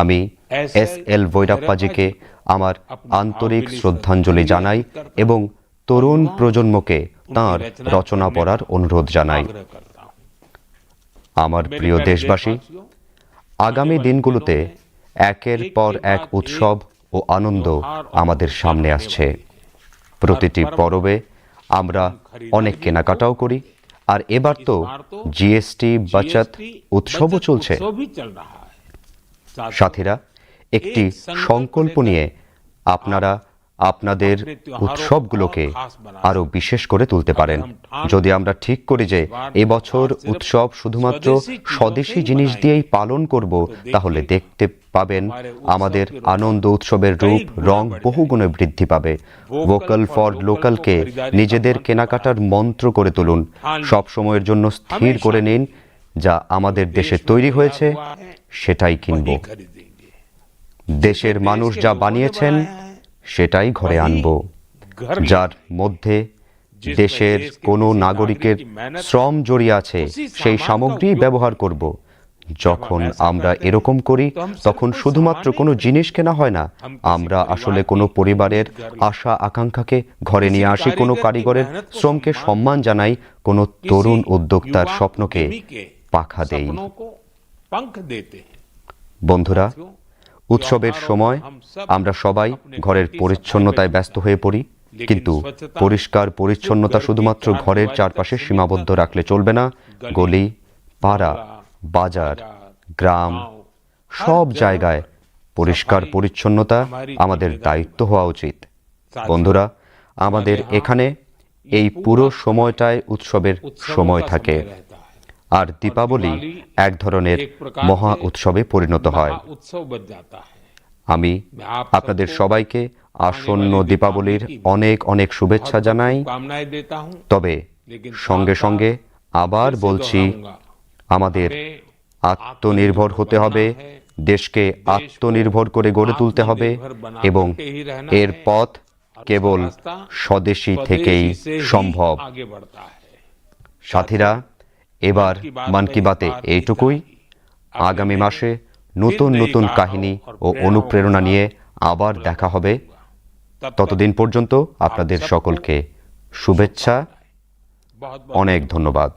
আমি এস এল ভৈরাপ্পাজিকে আমার আন্তরিক শ্রদ্ধাঞ্জলি জানাই এবং তরুণ প্রজন্মকে তাঁর রচনা পড়ার অনুরোধ জানাই। আমার প্রিয় দেশবাসী, আগামী দিনগুলোতে একের পর এক উৎসব ও আনন্দ আমাদের সামনে আসছে। প্রতিটি পরবে আমরা অনেক কেনাকাটাও করি, আর এবার তো জি এস টি বাচত উৎসবও চলছে। সাথীরা, একটি সংকল্প নিয়ে আপনারা আপনাদের উৎসবগুলোকে আরও বিশেষ করে তুলতে পারেন। যদি আমরা ঠিক করি যে এবছর উৎসব শুধুমাত্র স্বদেশি জিনিস দিয়েই পালন করব, তাহলে দেখতে পাবেন আমাদের আনন্দ উৎসবের রূপ রং বহুগুণে বৃদ্ধি পাবে। ভোকাল ফর লোকালকে নিজেদের কেনাকাটার মন্ত্র করে তুলুন। সব সময়ের জন্য স্থির করে নিন, যা আমাদের দেশে তৈরি হয়েছে, সেটাই কিনব। দেশের মানুষ যা বানিয়েছেন, সেটাই ঘরে আনব। যার মধ্যে দেশের কোনো নাগরিকের শ্রম জড়িয়ে আছে, সেই সামগ্রী ব্যবহার করব। যখন আমরা এরকম করি, তখন শুধুমাত্র কোনো জিনিস কেনা হয় না, আমরা আসলে কোনো পরিবারের আশা আকাঙ্ক্ষাকে ঘরে নিয়ে আসি, কোনো কারিগরের শ্রমকে সম্মান জানাই, কোনো তরুণ উদ্যোক্তার স্বপ্নকে পাখা দেই। বন্ধুরা, উৎসবের সময় আমরা সবাই ঘরের পরিচ্ছন্নতায় ব্যস্ত হয়ে পড়ি, কিন্তু পরিষ্কার পরিচ্ছন্নতা শুধুমাত্র ঘরের চারপাশে সীমাবদ্ধ রাখলে চলবে না। গলি, পাড়া, বাজার, গ্রাম, সব জায়গায় পরিষ্কার পরিচ্ছন্নতা আমাদের দায়িত্ব হওয়া উচিত। বন্ধুরা, আমাদের এখানে এই পুরো সময়টাই উৎসবের সময় থাকে। আর দীপাবলি এক ধরনের মহা উৎসবে পরিণত হয়। আমি আপনাদের সবাইকে আসন্ন দীপাবলির অনেক অনেক শুভেচ্ছা জানাই। তবে সঙ্গে সঙ্গে আবার বলছি, আমাদের আত্মনির্ভর হতে হবে, দেশকে আত্মনির্ভর করে গড়ে তুলতে হবে এবং এর পথ কেবল স্বদেশী থেকেই সম্ভব। সাথীরা, এবার মন কি বাতে এইটুকুই। আগামী মাসে নতুন নতুন কাহিনী ও অনুপ্রেরণা নিয়ে আবার দেখা হবে। ততদিন পর্যন্ত আপনাদের সকলকে শুভেচ্ছা, অনেক ধন্যবাদ।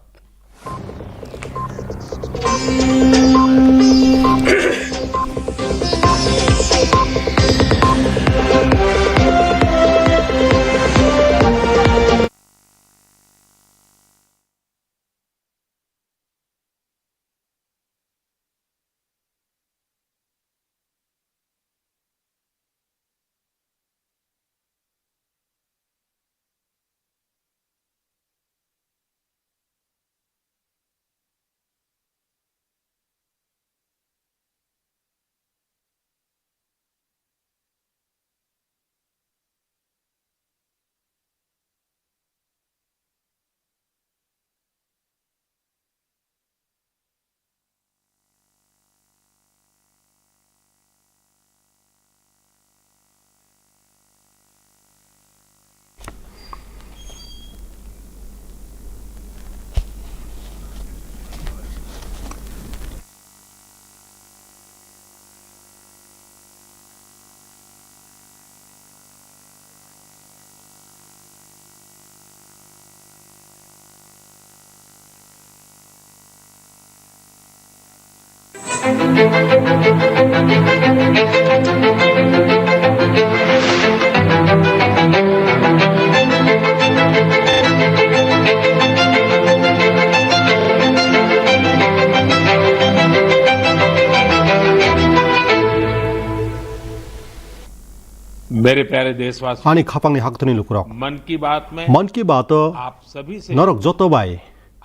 मेरे प्यारे देशवासी, Ani khapangni haktorni lukurok, मन की बात में मन ki bato आप सभी से norok joto bai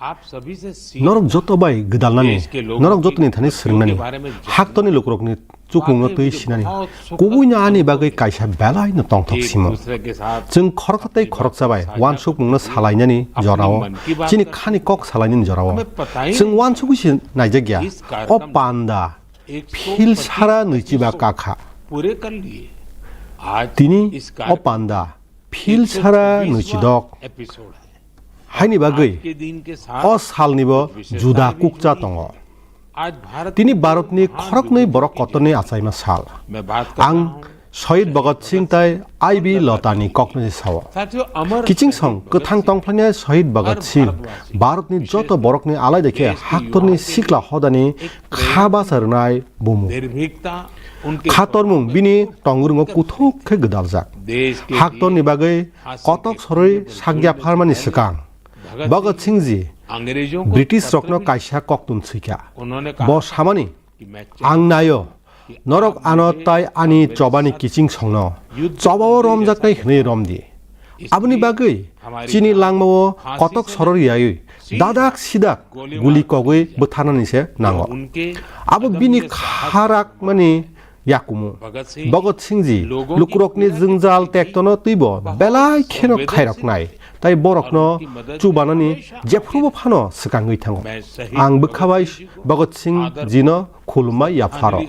आप सभी से सीखना norok joto bai gidalnani, देश के लोगों norok की jotoni thani खुशियों के swrwngnani, बारे में जानना haktorni lukurokni chukungno twi sinani, kubuino ani bagwi kaisa belai no tongthok simo. Chwng khoroksa tei khoroksa bai wansukmungno salainani jorao, chini khani kok salainani jorao chwng wansugwi se naijakya. O panda phil sara nwichiba kakha. Tini o panda phil sara nwichidok. Haini bagwi o salnibo juda kukcha tongo. Tini Bharatni khoroknwi borok kotorni achaima sal. Ang Shahid Bhagat Singh tai I B Lotani koknwi sao. Kiching song kwthang tongphlaiya Shahid Bhagat Singh Bharatni joto borokni alai dekhe haktorni sikla hodani kha bacha rwnai bumu. Kha tormung bini tongwrwngo kuthuk khe gwdaljak. Haktorni bagwi kotok sorwi sakya pharmani swkang Bhagat Singh ji British rokno kaisa koktun swikha. Bo samani, "Ang naio, norok ano tai ani chobani kiching songno chobao romjaknai hwnwi romdi." Aboni bagwi chini langmao kotok sorori yaiwi dadak sidak guli kogwi bwtharnani se nango. Abo bini kharakmani yakumu. Bhagat Singh ji lukurokni jwngjal tektono twibo belai kheno khairoknai, tai borokno chubanani jephrubo phano swkangwi thango. Ang bwkha bai Bhagat Singh jino khulumma yapharo.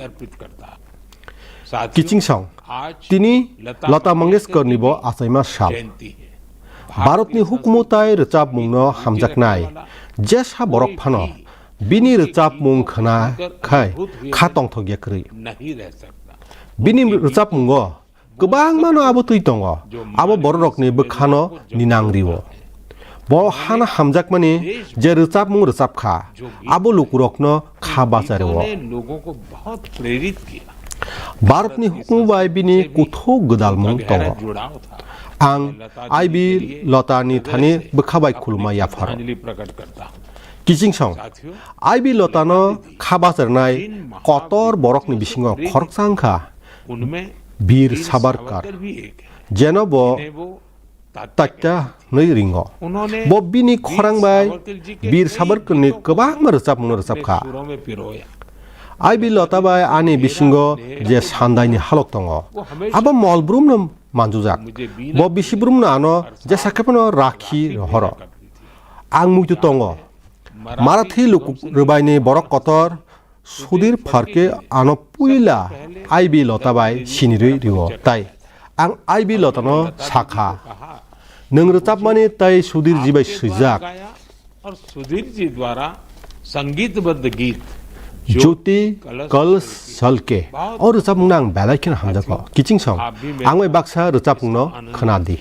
Kiching song, tini Lata Mangeshkar ni bo achaima sal. Bharatni hukumu tai rwchapmungno hamjaknai jesa borok phano bini rwchapmung khna khai kha tongthokya kwrwi. Bini rwchapmungo kwbangmano abo twi tongo, abo bororokni bwkhano ninang rio. Bo hano hamjakmani je rwchapmung rwchapkha, abo lukurokno kha bacha rwo. Bharatni hukumu bai bini kuthuk gwdalmung tongo. Ang I B Lotani thani bwkha bai khulumma yapharo. Kiching song, I B Lotano kha bacharnai kotor borokni bisingo khoroksa wngkha Veer Savarkar, jeno bo takta hwnwi ringo. Bo bini khorang bai Veer Savarkarni kwbangma rwchapmungno rwchapkha. I B Lota bai ani bisingo je sandaini halok tongo, abo mol brumno manjujak. Bo bisi brumno ano jesa khe phano rakhi rohoro. Ang muitu tongo. Marathi luku rwbaini borok kotor Sudhir Pharke ano puila I B Lota bai sinirwi rio, tai ang I B Lotano sakha, "Nwng rwchapmani tai Sudhir ji bai swijak." और सुधीर जी द्वारा संगीतबद्ध गीत Jyoti Kalash Chalke. O rwchapmungno ang belai kheno hamjakgo. Kiching song, ang bai baksa rwchapmungno khna di.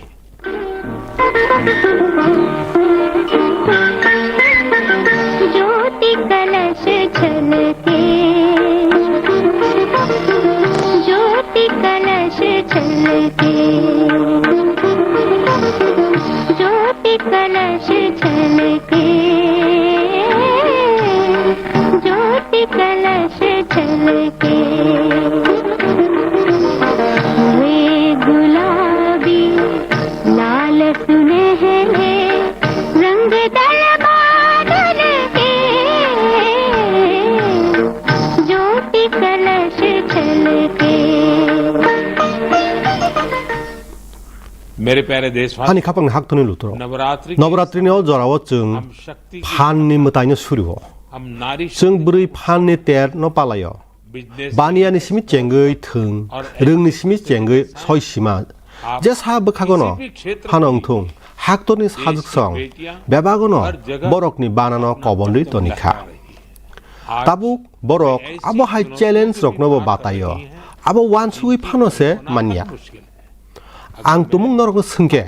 ज्योति कलश छलके, ज्योति कलश छलके, ज्योति कलश छलके, ज्योति कलश छलके। वे गुलाबी लाल सुनहरे रंग दल बादल के, ज्योति कलश छलके। मेरे प्यारे देशवासी, Ani khapang ni haktorni lutro. Navratri के Navaratri ni o jorao chwng हम शक्ति की phan ni mwtai no suri o. हम नारी Chwng bwrwi phan ni ter no palai o. Baniya ni simi chengwi thwng, rwng ni simi chengwi soi sima. Jesa bwkhago no phano wngthung, haktorni sajwk song, bebago no borokni banano kobonrwi tonikha. Tabuk borok abo hai challenge rokno bo bataio, abo uansugwi phano se manya. Ang tumung norokno swngkhe,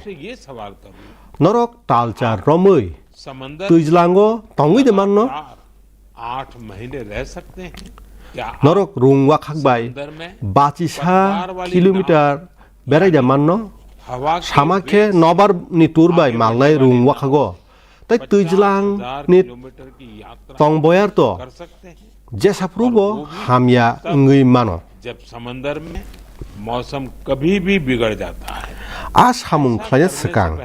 norok talchar romwi twijlango tongwi de manno? आठ महीने रह सकते हैं क्या? Norok rung wakhak bai bachisa kilometer berai da manno? Sama khe nobar ni tur bai malnai rung wakhago, tei twijlang ni tong boyar to jesa phuru bo hamya wngwi mano. जब समंदर में मौसम कभी भी बिगड़ जाता है, A samung khlaina swkang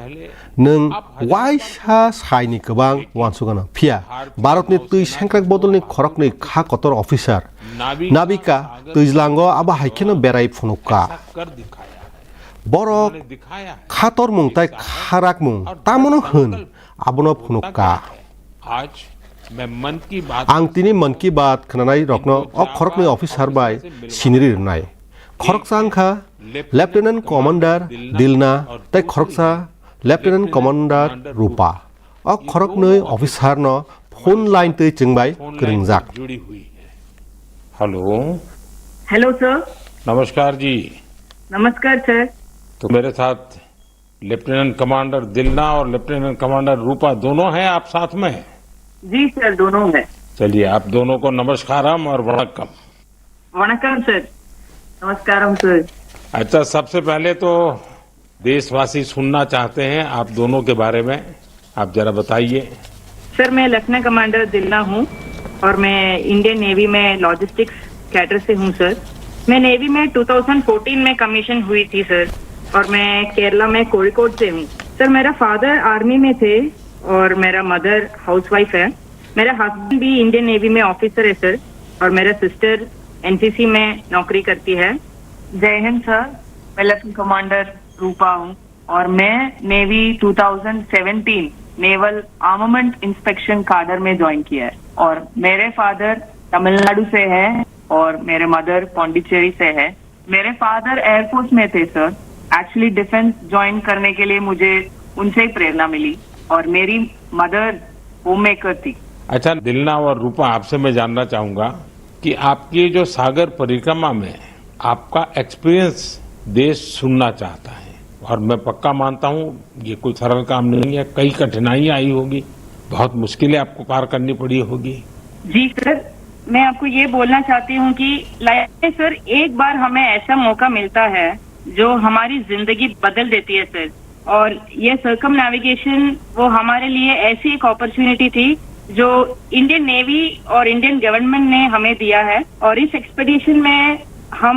nwng waisa saini kwbang uansukgano. Phiya Bharatni twi sengkrak bodolni khoroknwi kha kotor officer Nabika twijlango abo hai kheno berai phunukka. कर दिखाया। Borok उन्होंने दिखाया है kha tormung tai kha rakmung tamono hwn, abono phunukka. आज मैं मन की बात Ang tini Mann Ki Baat khwnanai rokno o khoroknwi officer bai siniri rwnai. Khoroksa wngkha Lieutenant Commander Dilna tei khoroksa Lieutenant Commander Rupa. O khoroknwi officer no phone line twi chwng bai kwrwngjak. Hello. Hello sir. नमस्कार जी। नमस्कार सर। तो मेरे साथ lieutenant commander दिलना और lieutenant commander रूपा दोनों हैं आप साथ में? जी सर, दोनों हैं। चलिए, आप दोनों को नमस्कारम और वणक्कम। वणक्कम सर। नमस्कारम सर। अच्छा, सबसे पहले तो देशवासी सुनना चाहते हैं आप दोनों के बारे में, आप जरा बताइए। सर, मैं लेफ्टिनेंट कमांडर दिलना हूँ और मैं इंडियन नेवी में लॉजिस्टिक्स कैडर से हूँ सर। मैं नेवी में ट्वेंटी फ़ोर्टीन में कमीशन हुई थी सर, और मैं केरला में कोझिकोड से हूँ। सर, मेरा फादर आर्मी में थे और मेरा मदर हाउसवाइफ है। मेरा हस्बैंड भी इंडियन नेवी में ऑफिसर है सर, और मेरा सिस्टर एनसीसी में नौकरी करती है। जय हिंद सर, मैं लेफ्टिनेंट कमांडर रूपा हूँ और मैं navy twenty seventeen naval armament inspection cadre में ज्वाइन किया है। और मेरे फादर तमिलनाडु से हैं और मेरे मदर पौंडीचेरी से है। मेरे फादर एयरफोर्स में थे सर। एक्चुअली डिफेंस ज्वाइन करने के लिए मुझे उनसे ही प्रेरणा मिली और मेरी मदर होममेकर थी। अच्छा दिलना और रूपा, आपसे मैं जानना चाहूंगा कि आपकी जो सागर परिक्रमा में आपका एक्सपीरियंस देश सुनना चाहता है, और मैं पक्का मानता हूँ ये कोई सरल काम नहीं है, कई कठिनाइयाँ आई होगी, बहुत मुश्किलें आपको पार करनी पड़ी होगी। जी सर, मैं आपको ये बोलना चाहती हूँ कि लाइफ में सर एक बार हमें ऐसा मौका मिलता है जो हमारी जिंदगी बदल देती है सर। और ये सर्कम नेविगेशन वो हमारे लिए ऐसी एक अपॉर्चुनिटी थी जो इंडियन नेवी और इंडियन गवर्नमेंट ने हमें दिया है। और इस एक्सपीडिशन में हम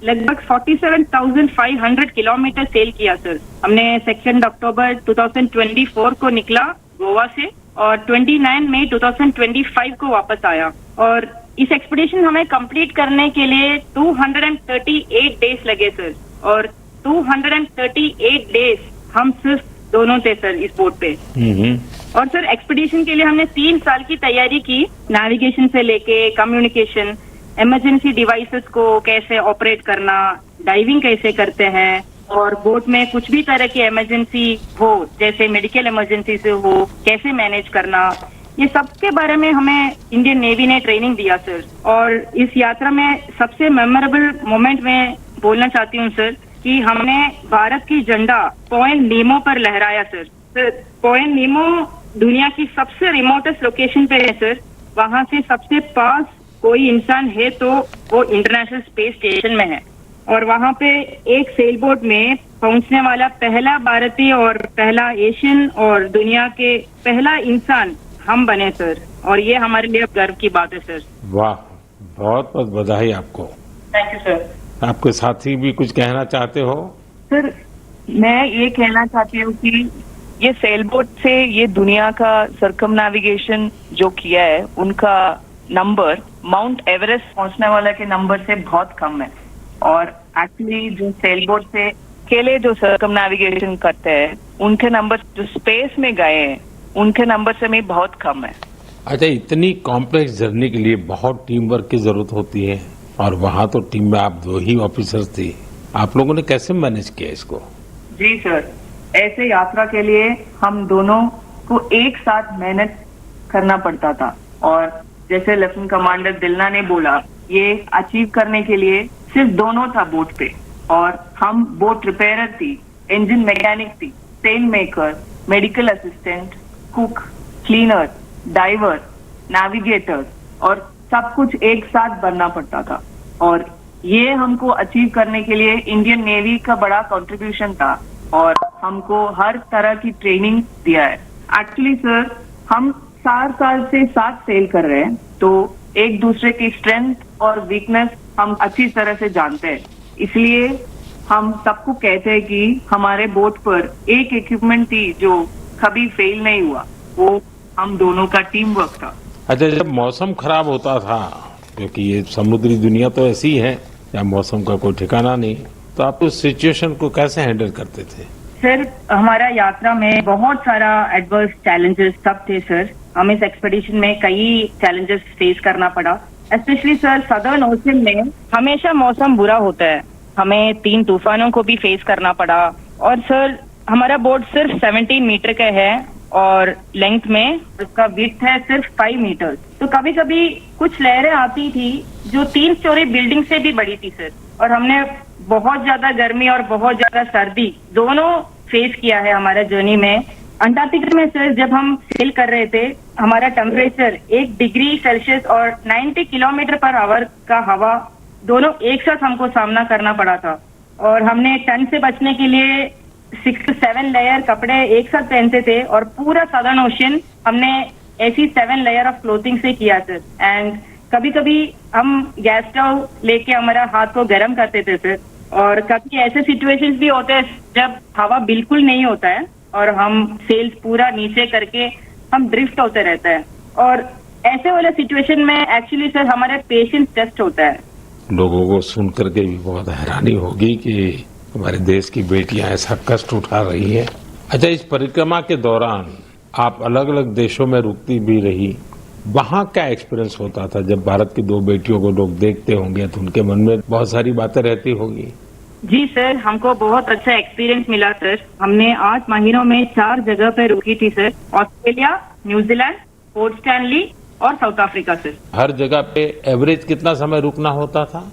लगभग forty seven thousand five hundred kilometre sail किया सर। हमने second October two thousand twenty four को निकला गोवा से और twenty nine May two thousand twenty five को वापस आया। और इस एक्सपीडिशन हमें कंप्लीट करने के लिए two hundred and thirty eight days लगे सर। और two hundred and thirty eight days हम सिर्फ दोनों थे सर इस बोट पे। हम्म। और सर, एक्सपीडिशन के लिए हमने तीन साल की तैयारी की। नेविगेशन से लेके कम्युनिकेशन, इमरजेंसी डिवाइसेस को कैसे ऑपरेट करना, डाइविंग कैसे करते हैं, और बोट में कुछ भी तरह की इमरजेंसी हो, जैसे मेडिकल इमरजेंसी से हो, कैसे मैनेज करना, ये सब के बारे में हमें इंडियन नेवी ने ट्रेनिंग दिया सर। और इस यात्रा में सबसे मेमोरेबल मोमेंट मैं बोलना चाहती हूँ सर, कि हमने भारत की झंडा पॉइंट नीमो पर लहराया सर। सर, पॉइंट नीमो दुनिया की सबसे रिमोटेस्ट लोकेशन पे है सर। वहाँ से सबसे पास कोई इंसान है तो वो इंटरनेशनल स्पेस स्टेशन में है। और वहाँ पे एक सेल बोट में पहुँचने वाला पहला भारतीय और पहला एशियन और दुनिया के पहला इंसान हम बने सर। और ये हमारे लिए गर्व की बात है सर। वाह, बहुत बहुत बधाई आपको। Thank you sir. आपके साथी भी कुछ कहना चाहते हो? सर, मैं ये कहना चाहती हूँ कि ये सेल बोट से ये दुनिया का सर्कम नेविगेशन जो किया है, उनका नंबर माउंट एवरेस्ट पहुंचने वाला के नंबर से बहुत कम है। और एक्चुअली जो सेल बोट से अकेले जो सर्कम नेविगेशन करते हैं, उनके नंबर जो स्पेस में गए हैं, उनके नंबर से भी बहुत कम है। अच्छा, इतनी कॉम्प्लेक्स जर्नी के लिए बहुत टीम वर्क की जरूरत होती है, और वहाँ तो टीम में आप दो ही ऑफिसर थे। आप लोगों ने कैसे मैनेज किया इसको? जी सर, ऐसे यात्रा के लिए हम दोनों को एक साथ मेहनत करना पड़ता था। और जैसे लेफ्टिनेंट कमांडर दिलना ने बोला, ये अचीव करने के लिए सिर्फ दोनों था बोट पे। और हम बोट रिपेयरर थी, इंजन मैकेनिक थी, sail maker, medical assistant, cook, cleaner, diver, navigator, और सब कुछ एक साथ बनना पड़ता था। और ये हमको अचीव करने के लिए इंडियन नेवी का बड़ा कंट्रीब्यूशन था, और हमको हर तरह की ट्रेनिंग दिया है। एक्चुअली सर, हम चार साल से साथ सेल कर रहे हैं, तो एक दूसरे की स्ट्रेंथ और वीकनेस हम अच्छी तरह से जानते हैं। इसलिए हम सबको कहते हैं कि हमारे बोट पर एक इक्विपमेंट थी जो कभी फेल नहीं हुआ, वो हम दोनों का टीम वर्क था। अच्छा, जब मौसम खराब होता था, क्योंकि ये समुद्री दुनिया तो ऐसी ही है, यहाँ मौसम का कोई ठिकाना नहीं, तो आप उस सिचुएशन को कैसे हैंडल करते थे? सर, हमारा यात्रा में बहुत सारा एडवर्स चैलेंजेस सब थे सर। हम इस एक्सपीडिशन में कई चैलेंजेस फेस करना पड़ा। स्पेशली सर, सदर्न ओशन में हमेशा मौसम बुरा होता है। हमें तीन तूफानों को भी फेस करना पड़ा। और सर, हमारा बोट सिर्फ सेवनटीन मीटर का है और लेंथ में उसका विड्थ है सिर्फ फाइव मीटर। तो कभी-कभी कुछ लहरें आती थी जो तीन स्टोरी बिल्डिंग से भी बड़ी थी सर। और हमने बहुत ज्यादा गर्मी और बहुत ज्यादा सर्दी दोनों फेस किया है हमारा जर्नी में। अंटार्कटिका में सर, जब हम सेल कर रहे थे, हमारा टेम्परेचर एक डिग्री सेल्सियस और नाइंटी किलोमीटर पर आवर का हवा दोनों एक साथ हमको सामना करना पड़ा था। और हमने ठंड से बचने के लिए सिक्स टू सेवन लेयर कपड़े एक साथ पहनते थे और पूरा सदर्न ओशन हमने ऐसी सेवन लेयर ऑफ क्लोथिंग से किया सर। एंड कभी कभी हम गैस स्टोव लेके हमारा हाथ को गर्म करते थे सर। और कभी ऐसे सिचुएशंस भी होते हैं जब हवा बिल्कुल नहीं होता है और हम सेल्स पूरा नीचे करके हम ड्रिफ्ट होते रहते हैं। और ऐसे वाले सिचुएशन में एक्चुअली सर, हमारे पेशेंस टेस्ट होता है। लोगों को सुन करके भी बहुत हैरानी होगी कि हमारे देश की बेटियां ऐसा कष्ट उठा रही हैं। अच्छा, इस परिक्रमा के दौरान आप अलग-अलग देशों में रुकती भी रही, वहाँ क्या एक्सपीरियंस होता था जब भारत की दो बेटियों को लोग देखते होंगे तो उनके मन में बहुत सारी बातें रहती होगी? जी सर, हमको बहुत अच्छा एक्सपीरियंस मिला सर। हमने आठ महीनों में चार जगह पे रुकी थी sir, Australia, New Zealand, port Stanley और साउथ अफ्रीका सर। हर जगह पे एवरेज कितना समय रुकना होता था?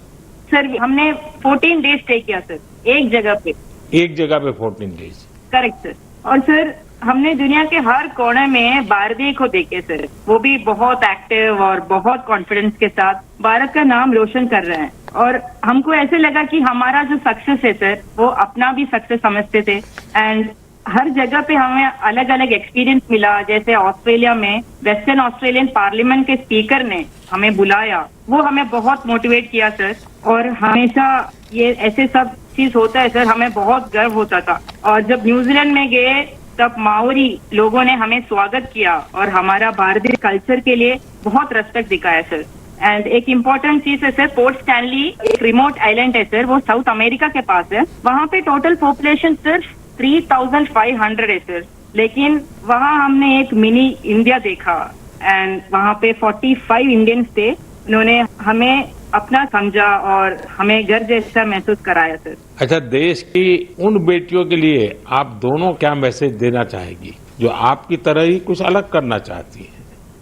सर, हमने फोर्टीन डेज स्टे किया सर, एक जगह पे। एक जगह पे फोर्टीन डेज। Correct sir. और सर, हमने दुनिया के हर कोने में भारतीय को देखे सर, वो भी बहुत एक्टिव और बहुत कॉन्फिडेंस के साथ भारत का नाम रोशन कर रहे हैं। और हमको ऐसे लगा कि हमारा जो सक्सेस है सर, वो अपना भी सक्सेस समझते थे। एंड हर जगह पे हमें अलग-अलग एक्सपीरियंस मिला। जैसे ऑस्ट्रेलिया में वेस्टर्न ऑस्ट्रेलियन पार्लियामेंट के स्पीकर ने हमें बुलाया, वो हमें बहुत मोटिवेट किया सर। और हमेशा ये ऐसे सब चीज होता है सर, हमें बहुत गर्व होता था। और जब न्यूजीलैंड में गए तब माओरी लोगों ने हमें स्वागत किया और हमारा भारतीय कल्चर के लिए बहुत रेस्पेक्ट दिखाया सर। एंड एक इम्पोर्टेंट चीज है सर, पोर्ट स्टैनली एक रिमोट आइलैंड है सर, वो साउथ अमेरिका के पास है। वहाँ पे टोटल पॉपुलेशन सिर्फ थ्री थाउजेंड फ़ाइव हंड्रेड है सर, लेकिन वहाँ हमने एक मिनी इंडिया देखा। एंड वहाँ पे फ़ोर्टी फ़ाइव इंडियंस थे। उन्होंने हमें अपना समझा और हमें घर जैसा महसूस कराया सर। अच्छा, देश की उन बेटियों के लिए आप दोनों क्या मैसेज देना चाहेगी जो आपकी तरह ही कुछ अलग करना चाहती हैं?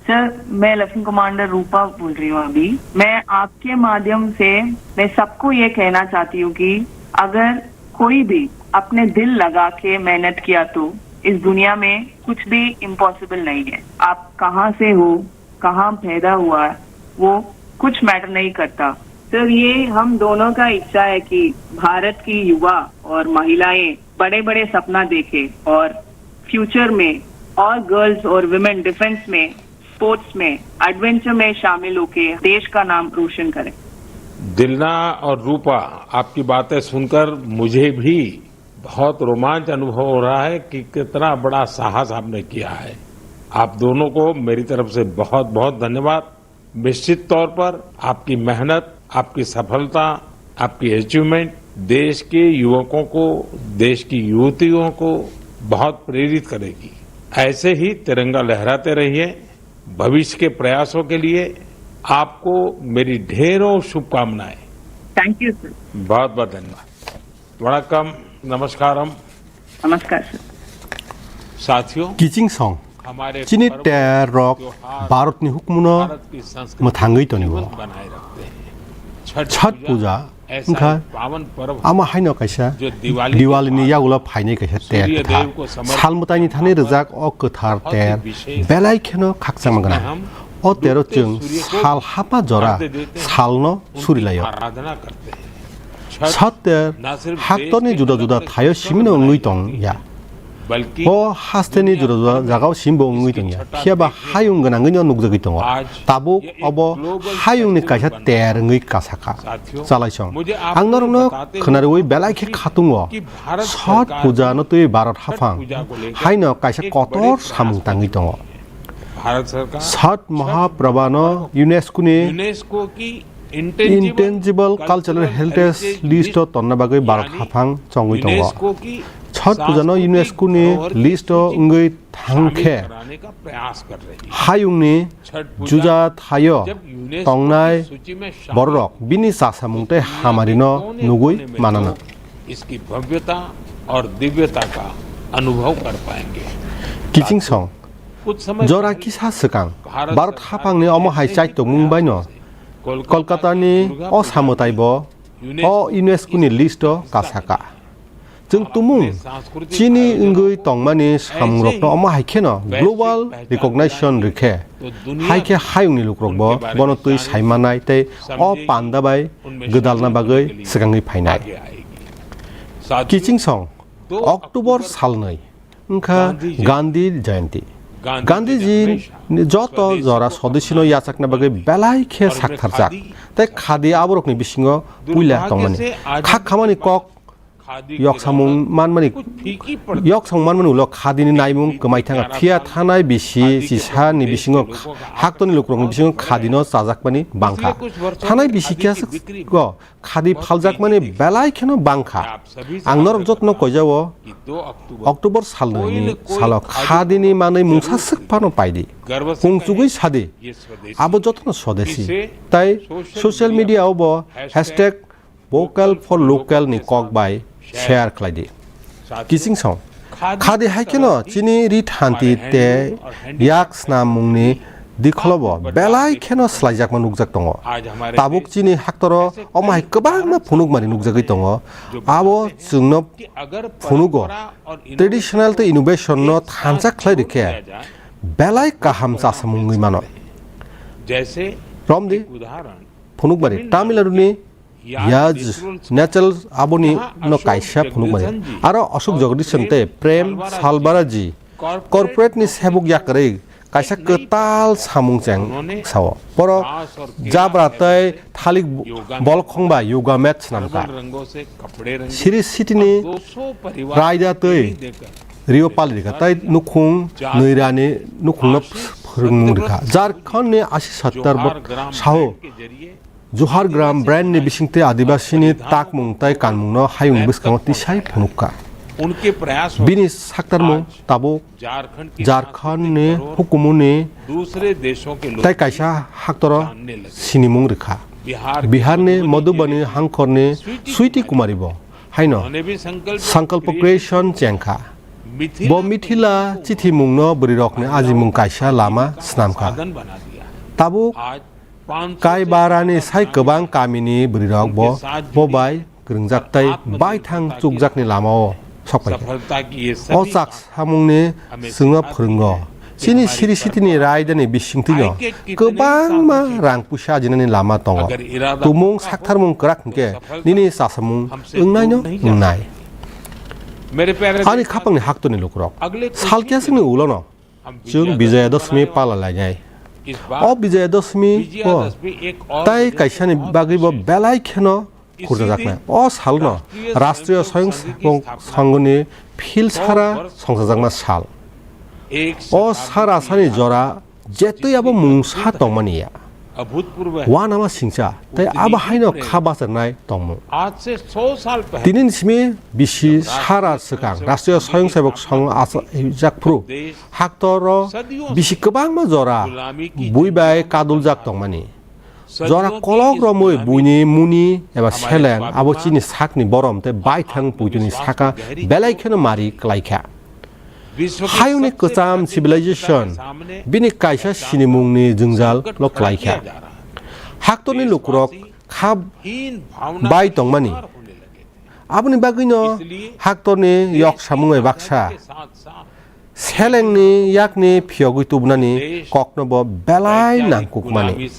सर, मैं लेफ्टिनेंट कमांडर रूपा बोल रही हूँ अभी। मैं आपके माध्यम से मैं सबको ये कहना चाहती हूँ कि अगर कोई भी अपने दिल लगा के मेहनत किया तो इस दुनिया में कुछ भी इम्पॉसिबल नहीं है। आप कहाँ से हो, कहाँ पैदा हुआ, वो कुछ मैटर नहीं करता। सर, ये हम दोनों का इच्छा है कि भारत की युवा और महिलाएं बड़े-बड़े सपना देखें और फ्यूचर में और गर्ल्स और विमेन डिफेंस में, स्पोर्ट्स में, एडवेंचर में शामिल होके देश का नाम रोशन करें। दिलना और रूपा, आपकी बातें सुनकर मुझे भी बहुत रोमांच अनुभव हो रहा है कि कितना बड़ा साहस आपने किया है। आप दोनों को मेरी तरफ से बहुत बहुत धन्यवाद। निश्चित तौर पर आपकी मेहनत, आपकी सफलता, आपकी अचीवमेंट देश के युवकों को, देश की युवतियों को बहुत प्रेरित करेगी। ऐसे ही तिरंगा लहराते रहिए। भविष्य के प्रयासों के लिए आपको मेरी ढेरों शुभकामनाएं। Thank you sir. बहुत बहुत धन्यवाद। वणक्कम, नमस्कारम। नमस्कार सर। साथियों, Kiching song. Chini ter rok Bharat ni hukmuno mwthangwi tongo. Chhat puja wngkha ama haino kaisa Diwali ni yagulo phainai kaisa ter kwthar. Sal mwtaini thani rwjak o kwthar ter belai kheno khakchangma gwnang. O tero chwng sal hapma jora salno surilaio. Chhat ter haktorni juda juda thaio simino wngwi tong ya. O hasteni juda juda jagao simbo wngwi tong ya. Phiya ba hayung gwnangwino nukjagwi tongo. Tabuk obo hayungni kaisa ter wngwi kasakha. Chalaisong. Ang norokno khwnariwi belai khe khatungo. Chhat puja no twi Bharat haphang haino kaisa kotor samung tangwi tongo. Chhat Mahaprabha no UNESCO ni Intangible Cultural Heritage list o tonna bagwi Bharat haphang chongwi tongo. Chhat puja no UNESCO ni list o wngwi thangkhe hayungni juja thaio tongnai bororok bini chasamung tei hamarino nugwi manana. इसकी भव्यता और दिव्यता का अनुभव कर पाएंगे। Kiching song. Jora kisa swkang Bharat haphangni omo hai chaitokmung baino Kolkata ni o samwtai bo o UNESCO ni list o kasaka. Chwng tumung chini wngwi tongmani samungrokno omo hai kheno global recognition rikhe, hai khe hayungni lukrokbo bono twi saimanai tei o panda bai gwdalna bagwi swkangwi phainai. Kiching song, October salnwi wngkha Gandhi Jayanti. Gandhiji ni joto jora sodesino yachakna bagwi belai khe saktarjak. Tei khadi aborokni bisingo puila tongmani. Khak khamani kok yoksamung manmani, yoksamung manmani ulo khadini naimung kwmai thanga. Phiya thanai bisi chisa ni bisingo haktorni lukurokni bisingo khadino chajakmani bangkha. Thanai bisi kisa go khadi phaljakmani belai kheno bangkha. Ang norok jotono koijao October salnwi ni salo khadini manwi mungsa swk phano paidi. Pungchugwi sadi, abo jotono sodesi. Tai social media o bo hashtag Vocal for Local ni kok bai share khlai di. Kiching song. Khadi hai kheno chini ri thanti tei yak snam mungni dikholo bo belai kheno slaijakma nukjak tongo. Tabuk chini haktoro omo hai kwbangma phunukmani nukjagwi tongo. Abo chwngno phunugo traditional tei innovation no thansa khlai rikhe belai kaham chasamung wngwi mano. Romdi phunukmani Tamil Nadu ni Yaj Nachal aboni no kaisa phunukmani. Aro Ashok Jagdishan tei Prem Salbaraji corporate ni sebuk yakarwi kaisa kwtal samung cheng sao. Borok jabra tei thalik bolkhong bai yoga mat swnamkha. Siri sitini raida tei rio pali rikha tei nukhung nwi rani nukhungno phwrwngmung rikha. Jharkhand ni asi sattar bot saho Johar Gram brand ni bisingtwi Adibasi ni takmung tei kanmung no hayung ni bwskango tisai phunukha. Bini saktarmung tabuk Jharkhand ni hukumu ni tei kaisa haktoro sinimung rikha. Bihar ni Madhubani hangkhor ni Sweety Kumari bo haino Sankalpa Creation chengkha. Bo Mithila chithimung no bwrwi rok ni ajimung kaisa lama swnamkha. Tabuk Kaibarani sai kwbang kamini bwrwirok bo, bo bai kwrwngjak tei baithang chukjakni lamao sokphaikha. O chak samungni chwngno phwrwngo. Chini siri sitini raidani bisingtwino kwbangma rang puisa ajinani lama tongo. Tumung saktharmung kwrak hwnkhe nini chasamung wngnaino wngnai. Ani khapangni haktorni lukurok, salkya chwngni ulono chwng Bijoya Dashmi pala lainai. O Bijoya Dashmi o tai kaisani bagwi bo belai kheno khurjajaknai. O salno Rashtriya Swayamsevak Sangh ni phil sara songchajakma sal. O sara sani jora jetwi abo mungsa tongmani ya. Uanama singcha tei abo haino kha bacharnai tongmung. Tinini simi bisi sara swkang Rashtriya Swayamsevak Sangh achaijak phuru haktoro bisi kwbangma jora bui bai kaduljak tongmani. Jora kolok romwi buini muni eba seleng abo chini sakni borom tei baithang puituni saka belai kheno mari klaikha. Hayungni kwcham civilization bini kaisa sinimungni jwngjal no klaikha. Haktorni lukurok kha bai tongmani. Aboni bagwino haktorni yok samung bai baksa selengni yakni phiyogwi tubunani kokno bo belai nangkukmani.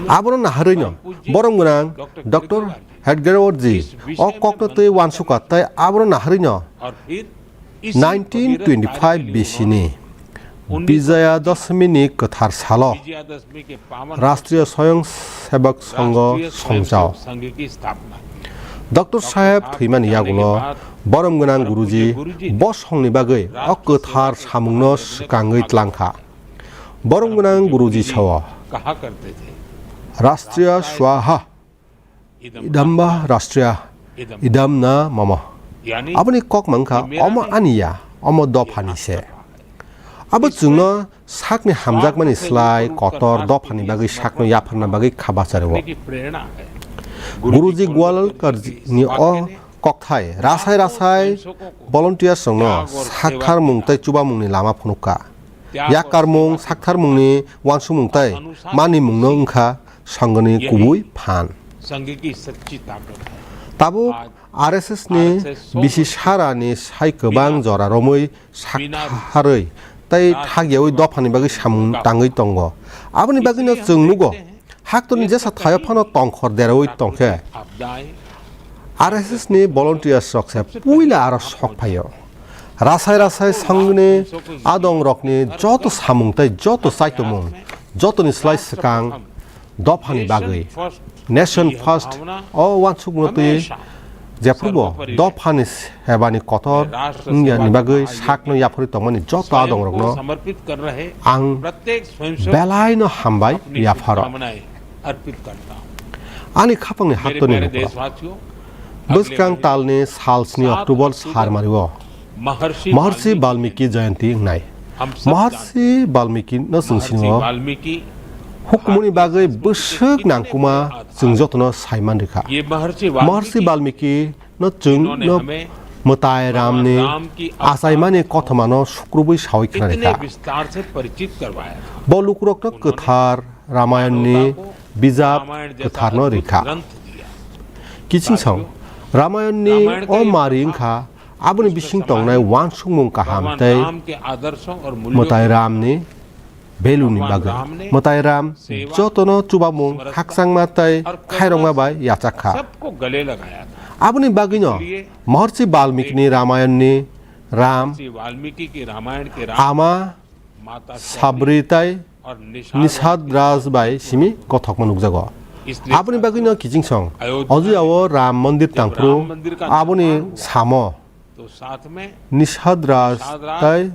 Abono naharwino borom gwnang Doctor Hedgewar ji o kokno twi uansukha tei abono naharwino nineteen twenty-five B C ni Bijoya Dashmi ni kwthar salo Rashtriya Swayamsevak Sangh songchao. Doctor Saheb thwimani yagulo borom gwnang Guruji bo songni bagwi o kwthar samungno swkangwi tlangkha. Borom gwnang Guruji sao, Rashtriya Swaha, Idamba Rashtriya, Idam na mama. Aboni kok mankha, omo ani ya, omo dophani se. Abo chwngno sakni hamjakmani slai kotor dophani bagwi sakno yapharna bagwi kha bacharwo. Guruji Gwalkar ni o kokthai rasai rasai volunteers rokno saktharmung tei chubamungni lama phunukha. Yakarmung, saktharmungni uansukmung tei manimungno wngkha Sangani kubui phan. Tabuk R S S ni bisi sara ni sai kwbang jora romwi saktharwi tei thagyawi dophani bagwi samung tangwi tongo. Aboni bagwino chwng nugo, haktorni jesa thaio phano tongkhor derawi tongkhe R S S ni volunteers rok se puila aro sok phaio. Rasai rasai songni adong rokni joto samung tei joto chaitomung jotoni slai swkang dophani bagwi Nation First o uansukmung twi jephrubo dophani sebani kotor wngya ni bagwi sakno yapharwi tongmani joto adong rokno ang belaino hambai yapharo. Ani khapangni haktorni lukurok. Bwskang talni sal sni October sar mario Maharshi Balmiki Jayanti wngnai. Maharshi Balmiki no chwng sinio hukumuni bagwi bwswk nangkukma chwng jotono saiman rikha. Maharshi Balmiki no chwng no mwtai Ramni achaimani kothomano sukrubwi sawi khna rikha. Bo lukurokno kwthar Ramayonni bijap kwtharno rikha. Kiching song, Ramayonni o mari wngkha aboni bising tongnai uansukmung kaham tei mwtai Ramni value ni bagwi. Mwtai Ram jotono chubamung, khakchangma tei khairokma bai yachak kha. Aboni bagwino Maharshi Balmiki ni Ramayan ni Ram, ama Sabri tei Nishad Raj bai simi kothokma nukjago. Aboni bagwino kiching song Ayodhya o Ram Mandir tangphuru aboni samo Nishad Raj tei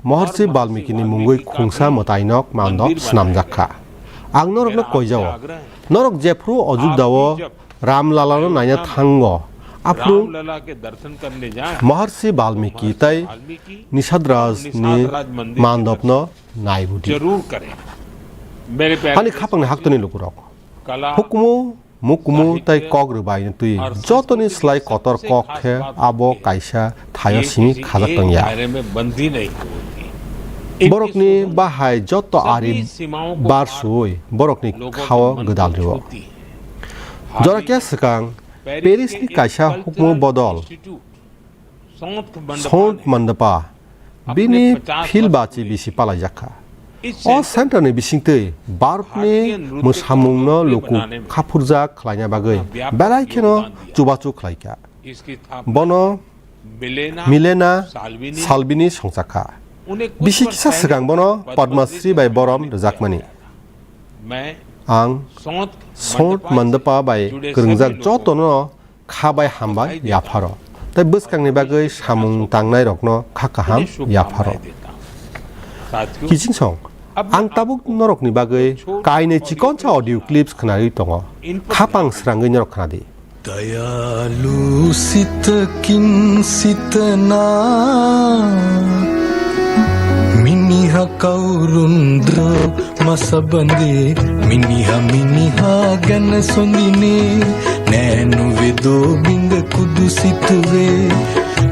Maharshi Balmiki ni mungwi khungsa mwtainok mandop swnamjak kha. Ang norokno koijao, norok jephru Ayodhya o Ram Lalano naina thango, aphuru Maharshi Balmiki tei Nishad Raj ni mandopno nai budi. Ani khapangni haktorni lukurok, hukumu, mukumu tei kok rwbaini twi jotoni slai kotor kok khe abo kaisa thaio simi khajak tongya. Borokni bahai joto ari bar suwi borokni khao gwdal rwo. Jora khe swkang Paris ni kaisa hukumu bodol Sound Mandapa bini phil bachi bisi palaijak kha. O center ni bisingtwi Bharat ni mwsamungno luku khaphurjak khlaina bagwi belai kheno chubachu khlaikha. Bono Milena Salvini songchakha. Bisi kisa swkang bono Padma Shri bai borom rwjakmani. Ang Sound Mandapa bai kwrwngjak jotono kha bai hambai yapharo. Tei bwskangni bagwi samung tangnairokno kha kaham yapharo. Kiching song, ang tabuk norokni bagwi kainwi chikonsa audio clips khwnarwi tongo. Khapang srangwi norok khnadi. Dayalu sitakin sitana, miniha kaurundro masabande, miniha miniha gana sondine, nenu vedo binda kudu situve.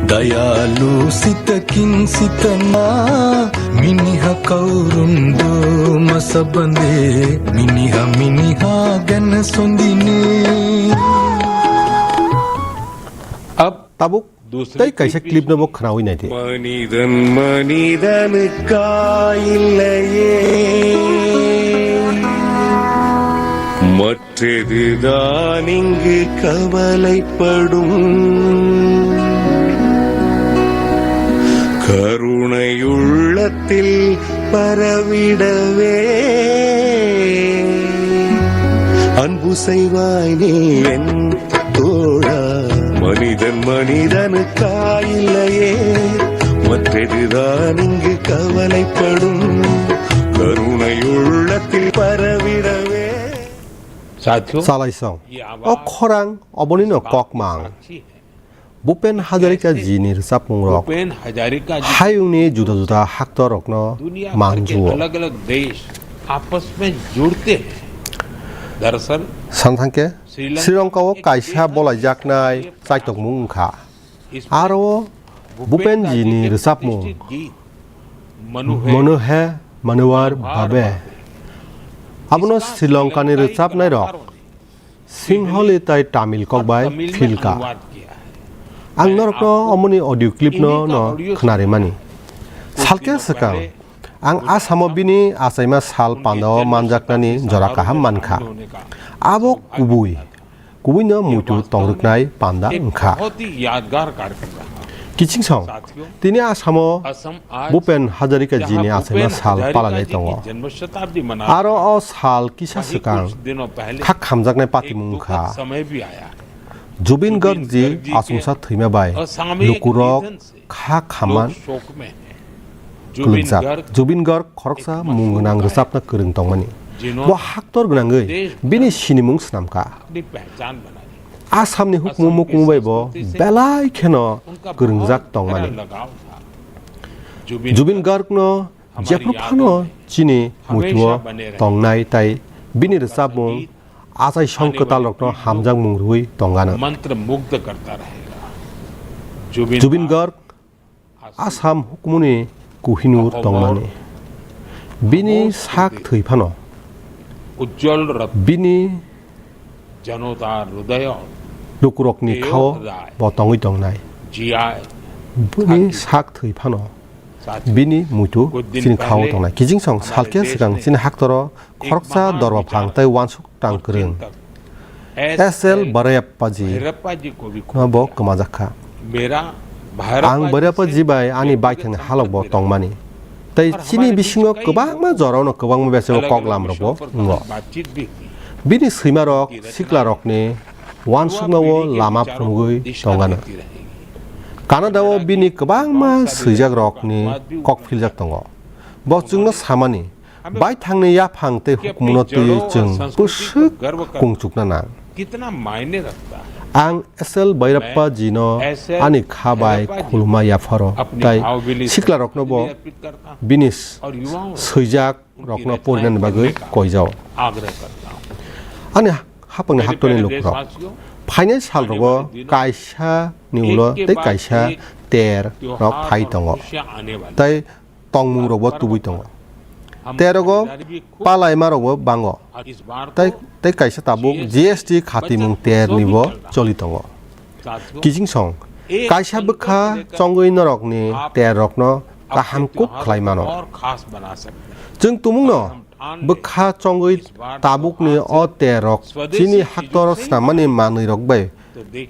Dayalu sitakin sitana, miniha kaurundro masabande, miniha miniha gana sondine. Ab tabuk tei kaisa clip no bo khnawi naidi. Manidan manidan kailaye, matredu dan ingu kavalai padum. Karunai ullatil paravida ve, anbu seivaine en Toda manidan manidan kailaye, matredu dan ingu kavalai padum, karunai ullatil paravida ve. Salai song. O khorang obonino kokmang. Bhupen Hazarika ji ni rwchapmung rok hayungni juda juda haktor rokno manjuo. San thangkhe Sri Lanka o kaisa bolaijaknai chaitokmung wngkha. Aro Bhupen ji ni rwchapmung Mano Hai Maniyar Bhabe. Abono Sri Lanka ni rwchapnai rok Singhali tai Tamil kok bai philka. Ang norokno omoni audio clip no no khnarimani. Salkhe swkang ang Assam o bini achaima sal panda o manjaknani jora kaham mankha. Abo kubui, kubui no muitu tongrwknai panda wngkha. Kiching song, tini Assam o Bhupen Hazarika ji ni achaima sal palalai tongo. Aro o sal kisa swkang kha khamjaknai patimung wngkha. Zubeen Garg ji achomsa thwima bai lukurok kha khamma kwlwkjak. Zubeen Garg khoroksa mung gwnang rwchapna kwrwng tongmani. Bo haktor gwnangwi bini sinimung swnamkha. Assamni hukumu mukumu bai bo belai kheno kwrwngjak tongmani. Zubeen Gargno jephru phano chini muitu-o tongnai tai bini rwchapmung achaisong kwtalrokno hamjakmung rwui tongano. Zubeen Garg Assam hukumuni Kohinoor tongmani. Bini sak thwi phano bini lukurokni khao bo tongwi tongnai. Bini sak thwi phano Bini muitu chini khao tongnai. Kiching song salkhe swkang chini haktoro khoroksa dorba phang tei uansuk tang kwrwng. S L Bhairappa ji no bo kwmajak kha. Ang Bhairappa ji bai ani baithangni halok bo tongmani. Tei chini bisingo kwbangma jorao no kwbangma besebo kok lam rok bo wngo. Bini swima rok sikla rokni uansukma o lama phunugwi tongano. Canada o bini kwbangma swijak rokni kok philjak tongo. Bo chwngno samani, baithangni yaphang tei hukumu no twiwi chwng bwswk kungchukna nang. Ang S L Bhairappa ji no ani kha bai khuluma yapharo tei sikla rokno bo bini swijak rokno porinani bagwi koijao. Ani hapangni haktorni lukurok phainai salrogo kaisa ni ulo tei kaisa ter rok phai tongo. Tei tongmung rokbo tubui tongo. Ter rogo palaima rokbo bango. Tei, tei kaisa tabuk G S T khatimung ter nibo choli tongo. Kiching song, kaisa bwkha chongwi norokni ter rokno kaham kuk khlai mano. Chwng tumungno bwkha chongwi tabukni o ter rok chini haktor snammani manwi rok bai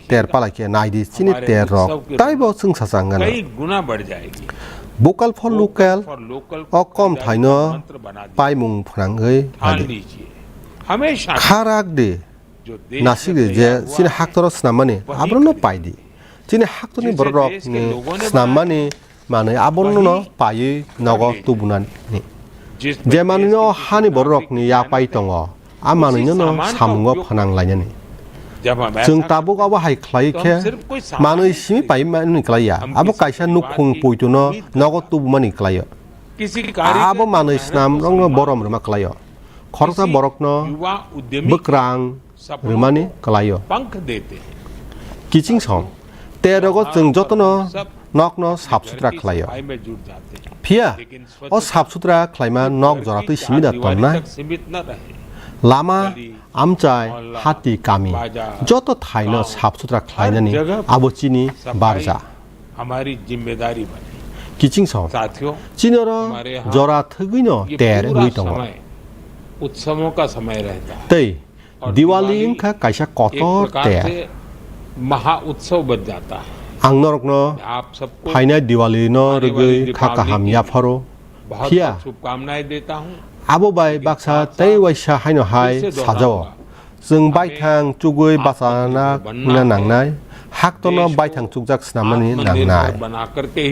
ter palai khe nai di chini ter rok taibo chwngsacha wngano. Vocal for local o kom thaino paimung phnangwi nai di. Kha rak di. Nasik di je chini haktoro snammani abono pai di. Chini haktorni borok rok ni snammani manwi abono no paiwi nogo tubunani. Je manwi no hani borok rok ni yapai tongo, a manwi no no samungo phanang lainani. Chwng tabuk abo hai khlai khe manwi simi pai mani klai ya. Abo kaisa nukhung poito no nogo tubumani klai o. Abo manwi snam rok no borom rwma klai o. Khoroksa borok no bwkrang rwmani kwlaio. Kiching song, ter rogo chwng jotono nokno sap sutra khlaio. Phiya o sap sutra khlaima nok joratwi simi da tongnai? Lama, amchai, hati, kami joto thaino sap sutra khlainani abo chini barja. Kiching song, chini oro jora thwgwino ter wngwi tongo. Tei Diwali wngkha kaisa kotor ter. Ang norokno phainai Diwali no rwgwi kha kaham yapharo. Phiya abo bai baksa tei waisa haino hai sajao. Chwng baithang chugwi bachana nangnai, haktorno baithang chukjak snamani nangnai.